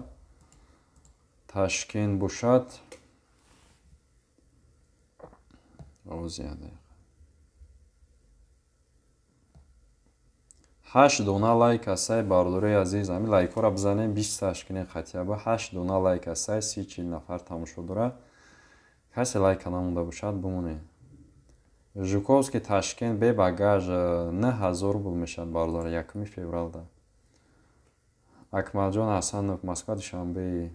Ташкент бошад 8 дона лайк ҳастай, бародарои азиз, ҳамин лайкҳоро бизанем, 20 кунем хотя бы. 8 дона лайк ҳастай, 30-40 нафар тамошо дорад. Касе лайка намонда бошад, бимонед. Жуковский Ташкент бе багаж 9000 рубл мешавад, бародар, 1 февралда. Акмалҷон Ҳасанов, Москва Душанбе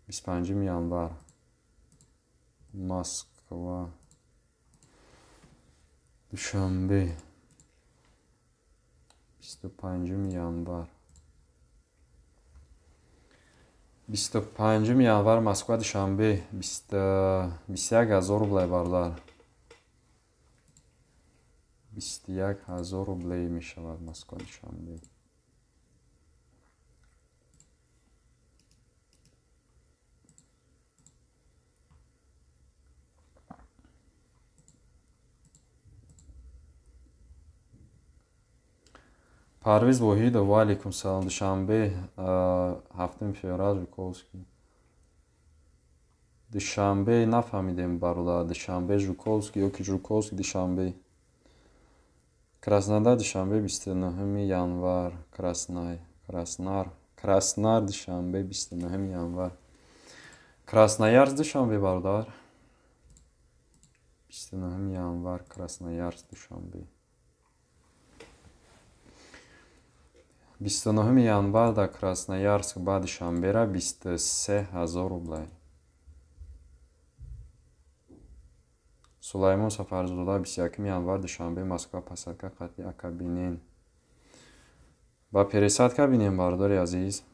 25 январ. Москва Душанбе 25 январ. 25 январ Москва Душанбе 21000 рублей, бародар. 21000 рублей мешавад Москва Душанбе. Парвиз Воҳидов, ва алейкум салом. Душанбе 7 феврал, Жуковский. Душанбе нафаҳмидем, бародар. Душанбе Жуковский ё ки Жуковский Душанбе. Краснодар Душанбе 29 январ. Краснодар Душанбе 29 январ. Красноярск Душанбе, бародар. 29 январ Красноярск Душанбе. 29 январ дар Красноярск ба Душанбера 23000 рублей. Сулаймон Сафарзода 21 январ Душанбе Москва посадка қатъи ака бинен. Ба пересадка бинем, бародари азиз.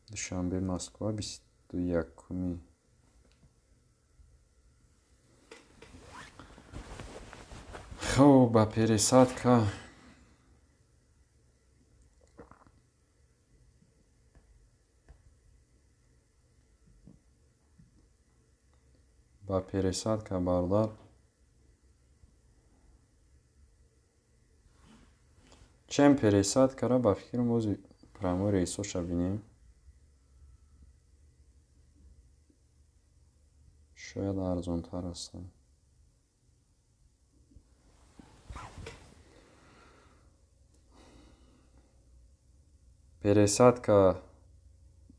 Душанбе Москва 21. Хоб, ба пересадка. Ба пересадка, бародар. Чем пересадкара ба фикрам бози прямой рейсоша бинем. Шояд арзонтар ҳастанд. Пересадка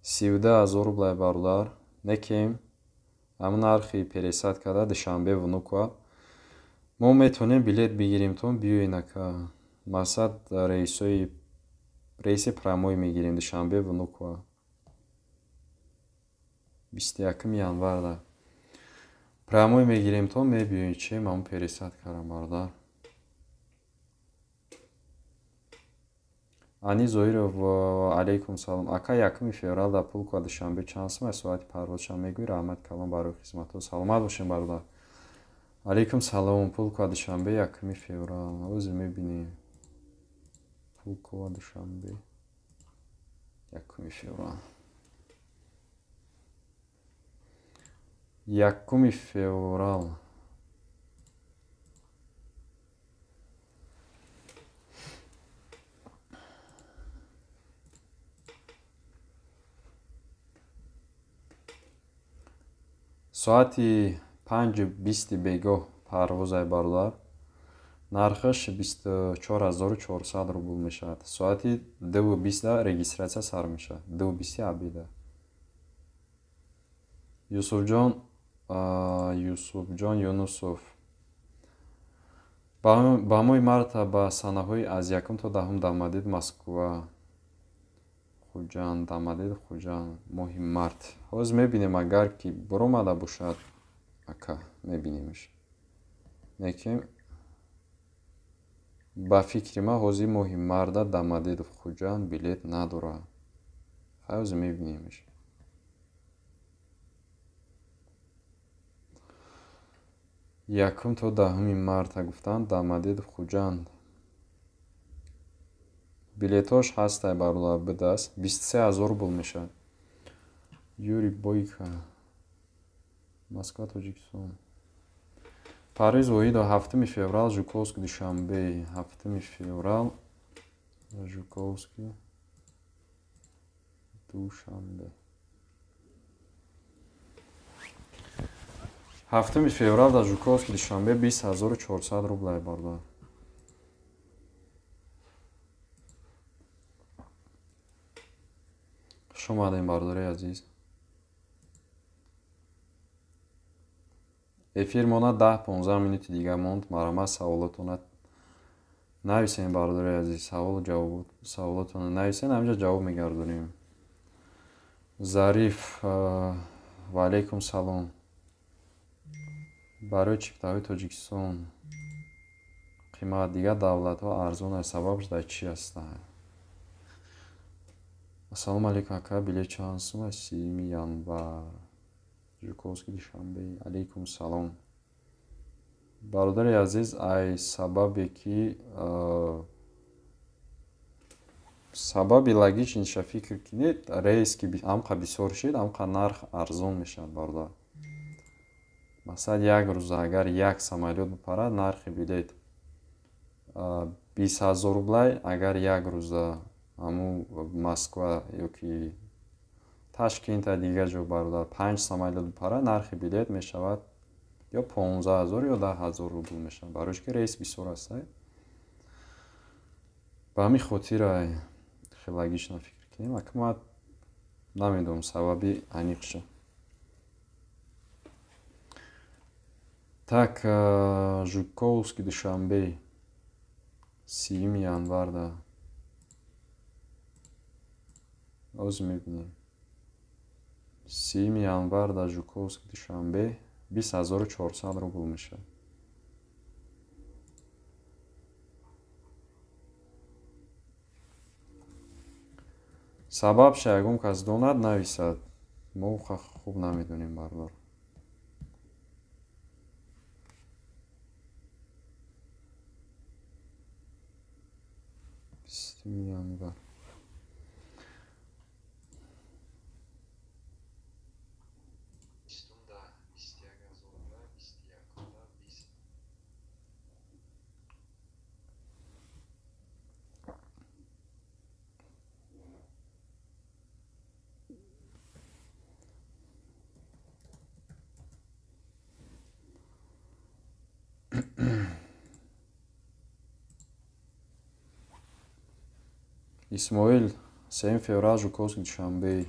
32000 рублей, бародар. Некем ҳамин нархи пересадкада Душанбе Внуково. Мо метавонем билет бигирем, тон биёен ака. Мақсад рейси прямой мегирем Душанбе Внуково. 21 январда. Прямой мегирем, тон мебиёен, чем ҳамон пересадкара, бародар. Ани Зоиров, алейкум салом. Ака 1 феврал дар Пулково Душанбе чанд сум аст соати парвозшам мегӯӣ? Раҳмат калом барои хизматҳо. Саломат бошем, бародар. Алейкум салом. Пулково Душанбе 1 феврал. Ҳозир мебинем. Пулково Душанбе 1 феврал. 1 феврал. Соати 5:20 бегоҳ парвозай, бародар. Нархаш 24400 рубл мешавад. Соати 2:20 регистрация сар мешавад. 2:20 обеда. Юсуфҷон Юнусов. Ба моҳи марта ба санаҳои аз 1 то 10 Домодед Москва. Хуҷанд, Домодед Хуҷанд, моҳи март. Ҳозир мебинем, агар ки баромада бошад, ака, мебинемш. Лекин ба фикри ман ҳозир моҳи марта Домодед Хуҷанд билет надорад. Ҳозир мебинемш. 1 то 10 марта гуфтанд Домодед Хуҷанд. Билетош ҳастай, бародар, бидаст 23000 рубл мешавад. Юрий Бойко, Москва, Тоҷикистон. Парвиз Воҳидов 7 феврал Жуковский Душанбе. 7 феврал Жуковский Душанбе. 7 феврал дар Жуковский Душанбе 20400 рублай бародар. Хуш омадем, бародари азиз. Эфир мона 10-15 минути дига монд. Марҳамат, саволотона нависем, бародари азиз. Саволу ҷавоб, саволотона нависем, ҳаминҷа ҷавоб мегардонем. Зариф, ва алайкум салом. Барои чиптаҳои Тоҷикистон қимат, дигар давлатҳо арзон аст, сабабш дар чӣ ҳастанд? Ассалому алайкум, ака, билет чанд сум аст? 30 январ. Жуковский Душанбе. Алайкум салом. Бародари азиз, ай сабабе ки сабаби логичниша фикр кунед, рейс ки амқа бисёр шид, амқа нарх арзон мешавад, бародар. Масалан, як рӯза агар як самолёт бипарад, нархи билет 20 000 рублай, агар як рӯза ҳамун Москва ёки Ташкента дигар ҷо, бародар, панҷ самолёт бипарад, нархи билет мешавад ё 15 000 ё 10 000 рубл мешавад, барои ки рейс бисёр аст. Ба ҳамин хотир хеле логично фикр кунем. Ака, ман намедонам сабаби аниқша. Так, Жуковский Душанбе 30 январда оз мебинем. 30 январда Жуковский Душанбе 20400 рубл мешавад. Сабабша ягон кас донад, нависад. Мо хуб намедонем, бародар. 20 январ. Исмоил, 3 феврал Жуковский Душанбе.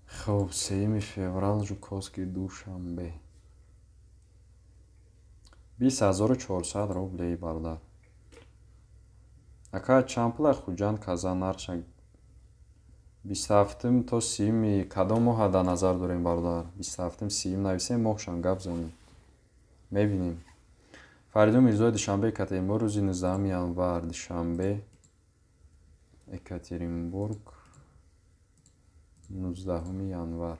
Хоб, 3 феврал Жуковский Душанбе. 20400 рублей, бародар. Ака, чанд пула Хуҷанд Казан нархша? 27 то 30 кадом моҳа дар назар дорем, бародар? 27 30 нависем, моҳшам гап занем. Мебинем. Фаридун Мирзоев, Душанбе Екатеринбург рӯзи 19 январ. Душанбе Екатеринбург 19 январ.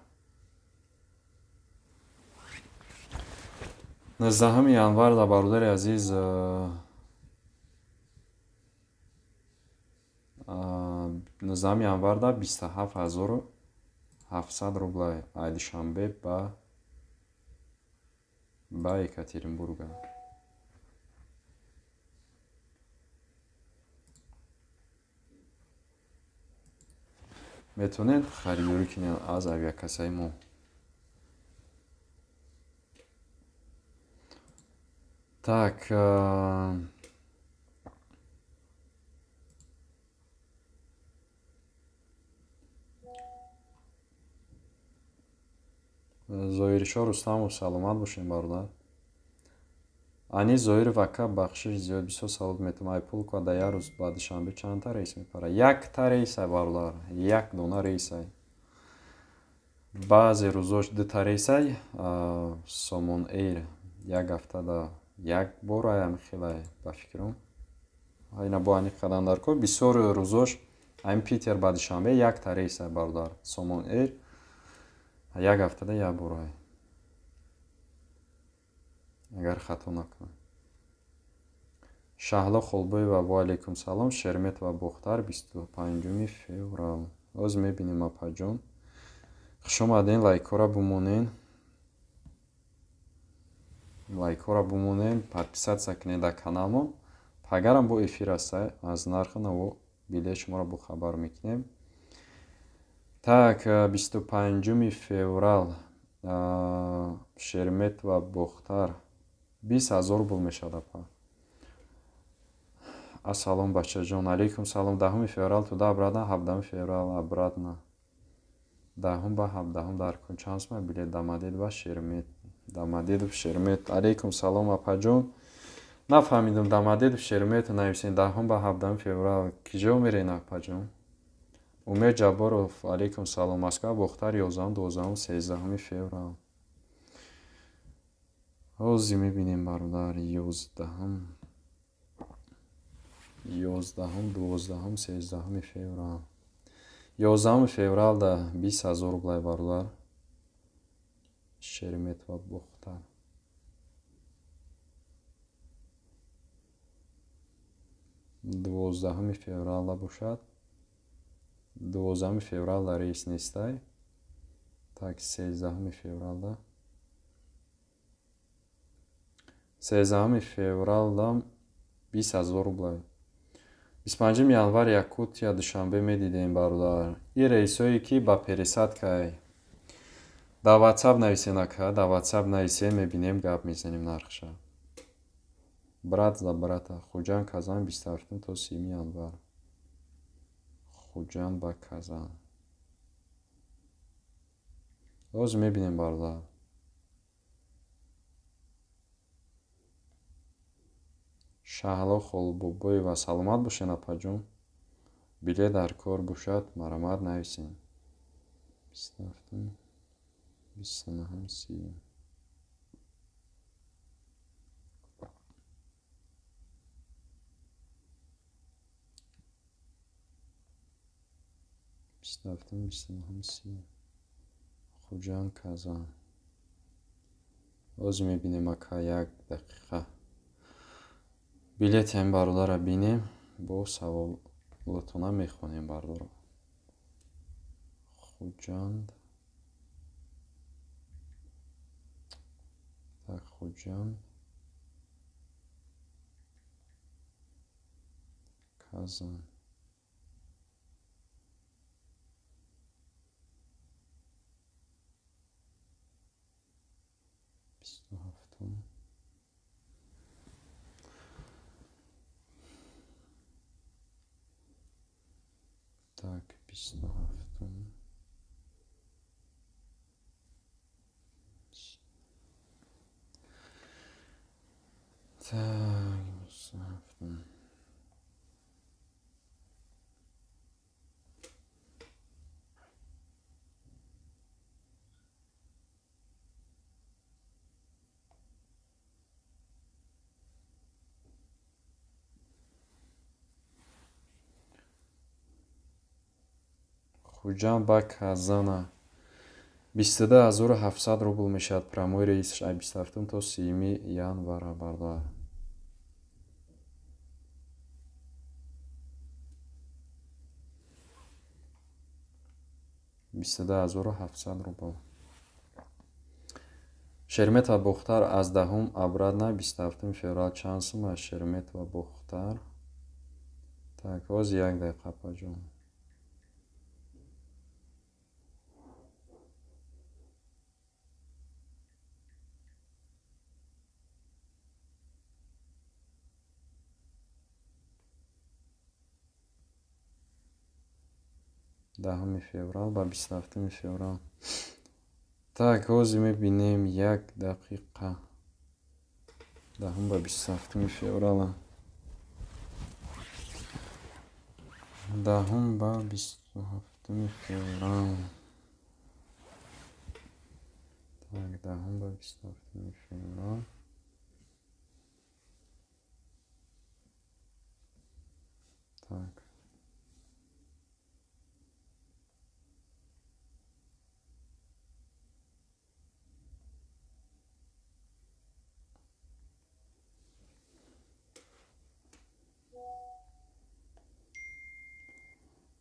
19 январ да, бародари азиз, 19 январ да 27700 рублай ай Душанбе ба Екатеринбурга. Метавонед харидорӣ кунед аз авиакассаи мо. Так, Зоиршо Рустамов, саломат бошем, бародар. Анис Зоиров, ака, бахшиш зиёд, бисёр савол метавам. Ай Пулково дар як рӯз ба Душанбе чандта рейс мепарад? Якта рейсай, бародар, як дона рейсай. Баъзе рӯзош дута рейсай, Сомон Эйр як ҳафтада як бор ай, ҳамин хелай ба фикрам. Ина бо аниқ кардан дар кор. Бисёр рӯзош ҳамин Питер ба Душанбе якта рейсай, бародар. Сомон Эйр як ҳафтада як бор ай. Агар хато накунам. Шаҳло Холбоева, ва алайкум салом. Шереметьево Бохтар 25 феврал. Оз мебинем, апаҷон. Хуш омадем, лайкҳоро бумонен. Лайкҳоро бумонен, подписаться кунед дар каналмон. Пагарам бо эфир аст, аз нарху наво билет шуморо бохабар мекунем. Так, 25 феврал. Шереметьево Бохтар 20 000 рубл мешавад, апа. Ассалом, бачаҷон. Алейкум салом. 10-уми феврал туда, обратно 17-уми феврал обратно. 10-ум ба 17-ум дар чанд сума билет Домодедово Шеремет? Домодедово Шеремет. Алейкум салом, апаҷон. Нафаҳмидам, Домодедово Шеремет нависен. 10-ум ба 17-уми феврал киҷо мерен, апаҷон? Умед Ҷабборов, алейкум салом. Москва Бохтар 11-ум, 12-ум, 13-уми феврал. Ҳозир мебинем, бародар, 11-ум, 11-ум, 12-ум, 13-уми феврал. 11-уми февралда 20 000 рублай, бародар. Шереметьево Бохтар. 12-уми февралда бошад, 12-уми февралда рейс нестай. Так, 13-уми февралда, 13-уми февралда 20 000 рублай. 25-уми январ Якутия Душанбе медидем, бародар. Ин рейсҳое ки ба пересадкай, дар Ватсап нависен, ака, дар Ватсап нависен, мебинем, гап мезанем нархша. Брат за брата. Хуҷанд Казан 27-ум то 30-уми январ. Хуҷанд ба Казан. Ҳозир мебинем, бародар. Шаҳло Холбобоева, саломат бошед, апаҷон. Билет дар кор бошад, марамат нависен. 27-ум, 29-ум, 30-ум. 27-ум, 29-ум, 30-ум. Хуҷанд Казан. Ҳозир мебинем, ака, як дақиқа. Билети ҳамин бародарро бинем, бо саволотона мехонем, бародаро. Хуҷанд. Так, Хуҷанд. Казан. 27-ум. Так, 27-ум. Так, 27-ум. Хуҷанд ба Казана 22 700 рубл мешавад прямой рейс 27-ум то 30-уми январа, бародар. 22 700 рубл. Шереметьево Бохтар аз 10-ум обратно 27-уми феврал чанд сум аст Шереметьево Бохтар? Так, ҳозир як дақиқа, апаҷон. 10-уми феврал ба 27-уми феврал. Так, ҳозир мебинем, як дақиқа. 10-ум ба 27-уми феврала. 10-ум ба 27-уми феврал. Так, 10-ум ба 27-уми феврал. Так.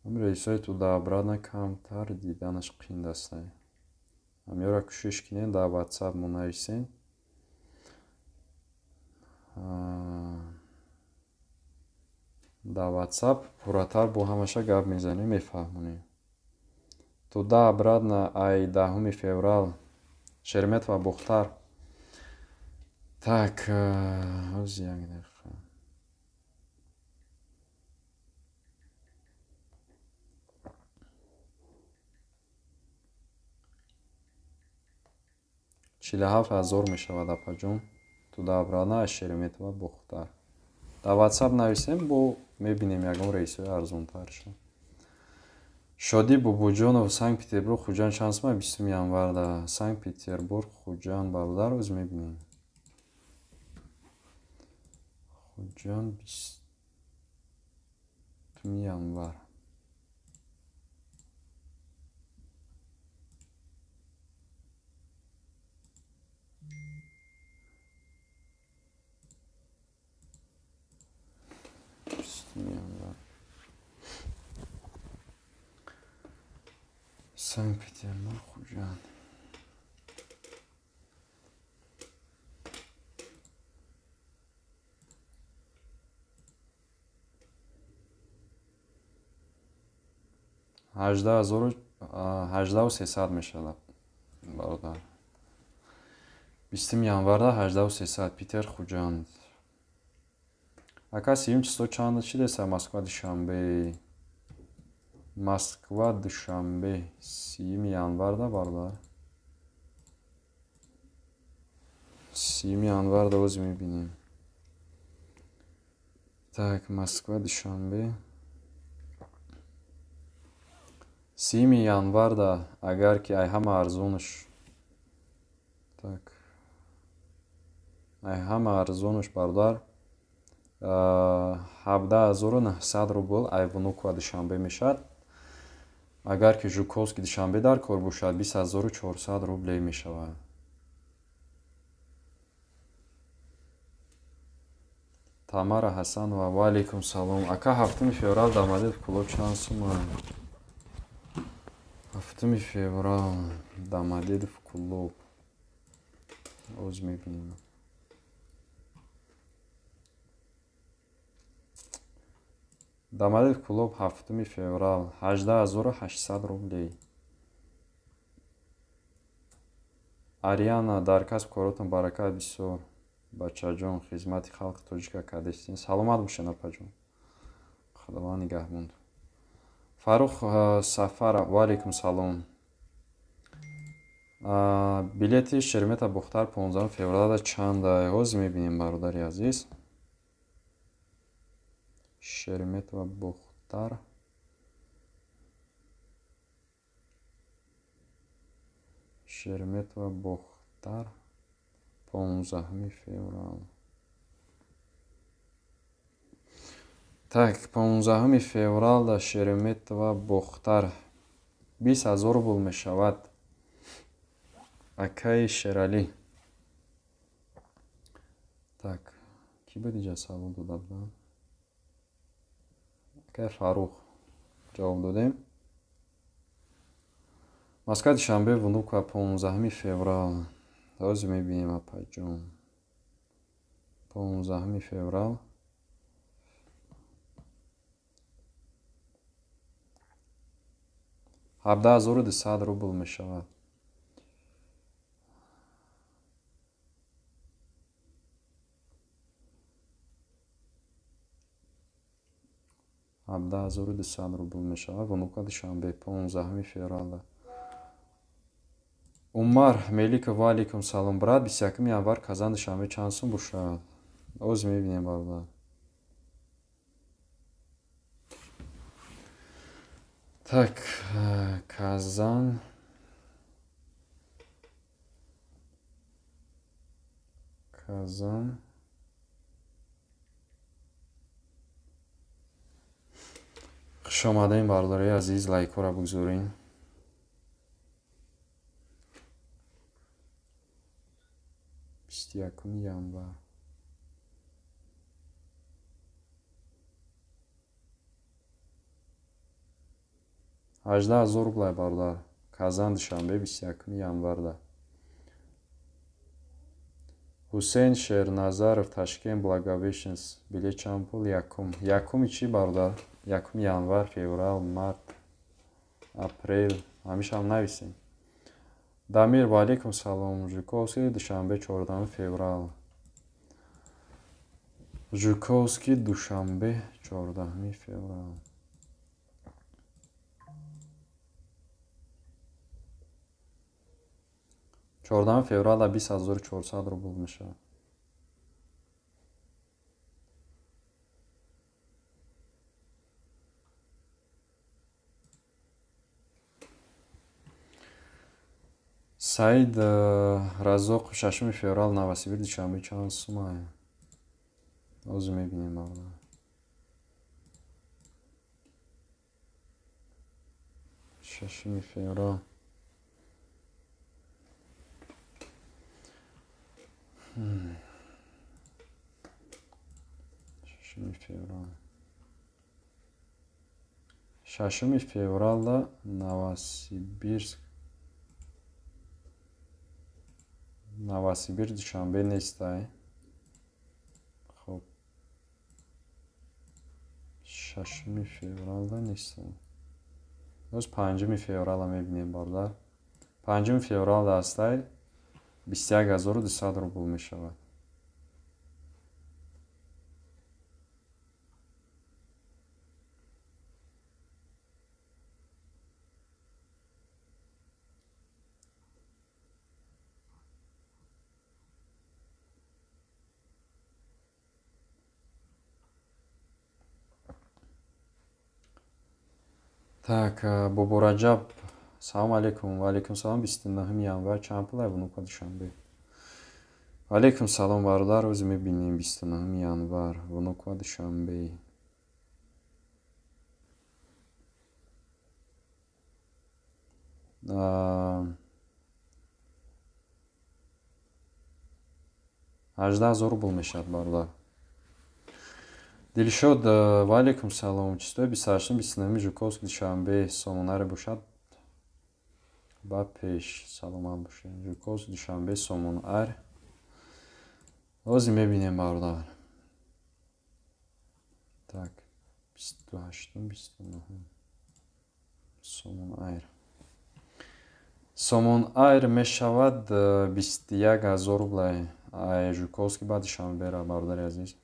Рейсҳои туда обратно камтар диданаш қинд астай. Ҳамёра кӯшиш кунед, дар Ватсап мо нависем. Дар Ватсап пурратар бо ҳамаша гап мезанем, мефаҳмонем. Туда обратно ай 10-уми феврал Шереметьево Бохтар. Так, ҳози як дақиқа. 47 000 мешавад, апаҷон. Туда-обратно аз Шереметьево Бохтар. Дар WhatsApp нависем, бо мебинем ягон рейсҳои арзонтаршо. Шодӣ Бобоҷонов, Санкт Петербург Хуҷанд чанд сума 20 январда? Санкт Петербург Хуҷанд, бародар, оз мебинем. Хуҷанд 20 январ. 20 январ. Санкт Петербург Хуҷанд. 18 ҳазору 18 300 мешавад, бародар. 20 январда 18 300 Питер Хуҷанд. Ака, сиюм число чанд чӣ деса Москва Душанбе? Москва Душанбе 30 январда, бародар. 30 январда оз мебинем. Так, Москва Душанбе 30 январда, агар ки ай ҳама арзонаш, так, ай ҳама арзонаш, бародар, 17 900 рубл ай Внуково Душанбе мешавад. Агар ки Жуковский Душанбе дар кор бошад, 20 400 рублей мешавад. Тамара Ҳасанова, ва алейкум салом. Ака, 7 феврал Домодедово Кӯлоб чанд сума? 7 феврал Домодедово Кӯлоб. Оз мебинем. Домодедово Кӯлоб 7 феврал 18 800 рублей. Ариана, дар касб коротон баракат бисёр. Бачаҷон, хизмати халқи тоҷика кардестин. Саломат бошед, апаҷон. Худованд нигаҳбон. Фаррух Сафаров, ва алейкум салом. Билети Шереметьево Бохтар 15 февралда чанда? Ҳозир мебинем, бародари азиз. Шереметьево Бохтар. Шереметьево Бохтар 15 феврал. Так, 15 феврал дар Шереметьево Бохтар 20 000 рубл мешавад. Акаи Шералӣ. Так, кӣ буд инҷа савол дода буданд? Акаи Фаррух ҷавоб додем. Москва Душанбе Внуково 15 феврал. Ҳозир мебинем, апаҷон. 15 феврал 17 200 рубл мешавад. 17 200 рубл мешавад Внуково Душанбе 15 февралда. Умар Меликов, ва алейкум салом. Брат, 21 январ Казан Душанбе чанд сум бошад? Ҳозир мебинем, бародар. Так, Казан Казан. Хуш омадем, бародарои азиз, лайкҳоро бигзоред. 21 январ. 18 000 рублай, бародар. Казан Душанбе 21 январда. Ҳусейн Шерназаров, Ташкент Благовещенск билет чанд пул? Якум. Якуми чӣ, бародар? 1 январ, феврал, март, апрел, ҳамишам нависем. Дамир, ва алейкум салом. Жуковский, Душанбе, 14 феврал. Жуковский, Душанбе, 14 феврал. 14 феврала 20400 рубл мешавад. Саид Разоқ, 6 феврал, Новосибир, Душанбе, чанд сумае? Ҳозир мебинем, бародар. 6 феврал. 6 феврал. 6 февралда Новосибирск. Новосибир, Душанбе нестай. Хоб. 6 февралда нестай. Боз 5 феврала мебинем, бародар. 5 февралда ҳастай. 21200 рубл мешавад. Так, Бобораҷаб, салом алейкум. Ва алейкум салом. 29 январ чанд пул Внуково, Душанбе? Ва алейкум салом, бародар. Рӯзи мебинем 29 январ, Внуково, Душанбе. 18000 рубл мешавад, бародар. Дилшод, ва алейкум салом. Числои 28, 29 Жуковский, Душанбе, Сомонаре бошад. Ба пеш саломат бошед. Жуковский, Душанбе, Сомонар. Ҳозир мебинем, бародар. Так, 28, 29 Сомон Айр. Сомон Айр мешавад 21000 рубл. Ай Жуковский ба Душанбе ра, бародари азиз.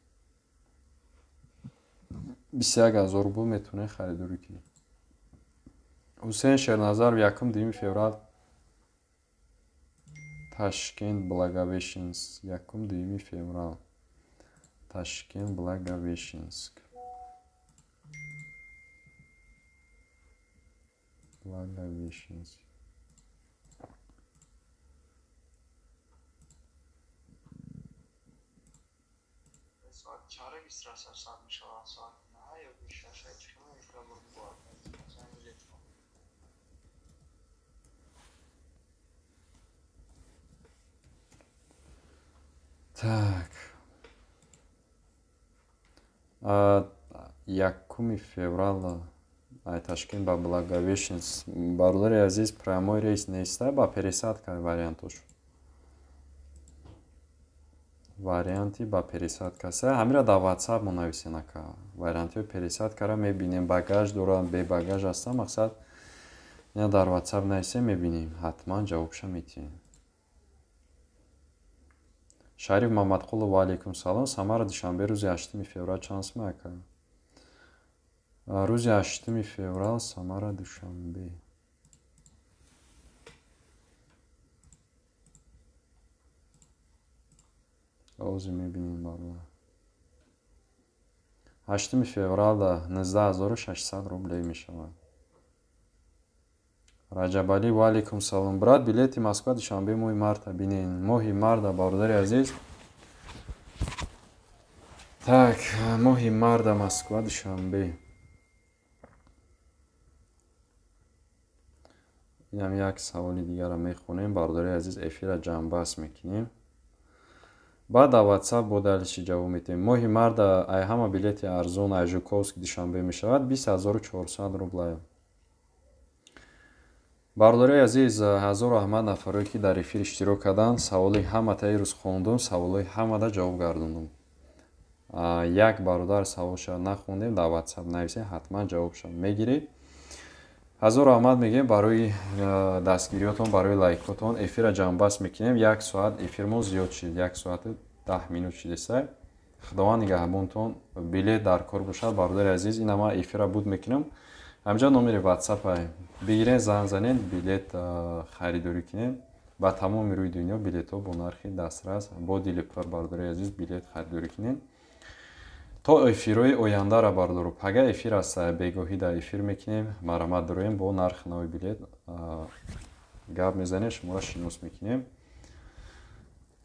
21000 рубл метавонед харидорӣ кунед. Ҳусейн Шерназаров, 1-2 феврал, Ташкент, Благовещенск. 1-2 феврал, Ташкент, Благовещенск. Благовещенск. Соат чаро 26 сар мешавад? Соат 9 ё 26 чӣ мешавад? Так. 1 феврала ай Ташкент ба Благовещенск. Бародари азиз, прямой рейс неста, ба пересадка вариантош. Варианти ба пересадка. Са ҳамира дар WhatsApp мо нависен ака. Вариантҳои пересадкаро мебинем, багаж доранд, бе багаж ҳастан, мақсад ина дар WhatsApp нависем, мебинем, ҳатман ҷавобша метиҳем. Шариф Мамадқулов, ва алейкум салом. Самара, Душанбе, рӯзи 8 феврал чанд сум ака? Рӯзи 8 феврал Самара, Душанбе. Ҳозир мебинем, бародар. 8 февралда 19600 рублей мешавад. Раҷабалӣ, ва алейкум салом. Брат, билети Москва, Душанбе моҳи марта бинен. Моҳи марта, бародари азиз. Так, моҳи марта Москва, Душанбе. Инам як саволи дигарро мехонем, бародари азиз, эфирро ҷамъбаст мекунем. Баъд дар WhatsApp бо далиши ҷавоб метиҳем. Моҳи марта ай ҳама билети арзон ай Жуковский, Душанбе мешавад 20400 рубла. Бародари азиз, ҳазору аҳмад нафарое ки дар эфир иштирок карданд, саволи ҳамата ирӯз хондум, саволҳои ҳамада ҷавоб гардондум. Як бародар саволша нахондем, дар WhatsApp нависед, ҳатман ҷавобша мегиред. Ҳазор раҳмат мегӯем барои дастгириётон, барои лайкотон. Эфира ҷамъбаст мекунем. Як соат эфирмон зиёд шид, 1 соату 10 минут шидесай. Худованд нигаҳбонтон. Билет дар кор бошад, бародари азиз, ина ман эфира буд мекунам. Ҳамҷа номери ватсапа бигирен, занг занен, билет харидорӣ кунем. Ба тамоми рӯи дунё билетҳо бо нархи дастрас, бо дили пур, бародари азиз, билет харидорӣ кунем. То эфирҳои ояндара, бардору, пага эфир аст, бегоҳӣ дар эфир мекунем. Марҳамат, дороем, бо нархи нави билет гап мезанем, шуморо шинос мекунем.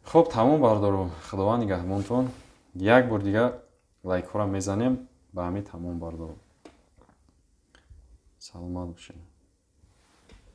Хуб, тамом, бардору, Худованд нигаҳбонтон. Як бор дигар лайкҳоро мезанем. Ба ҳамин тамом, бардору, саломат бошед.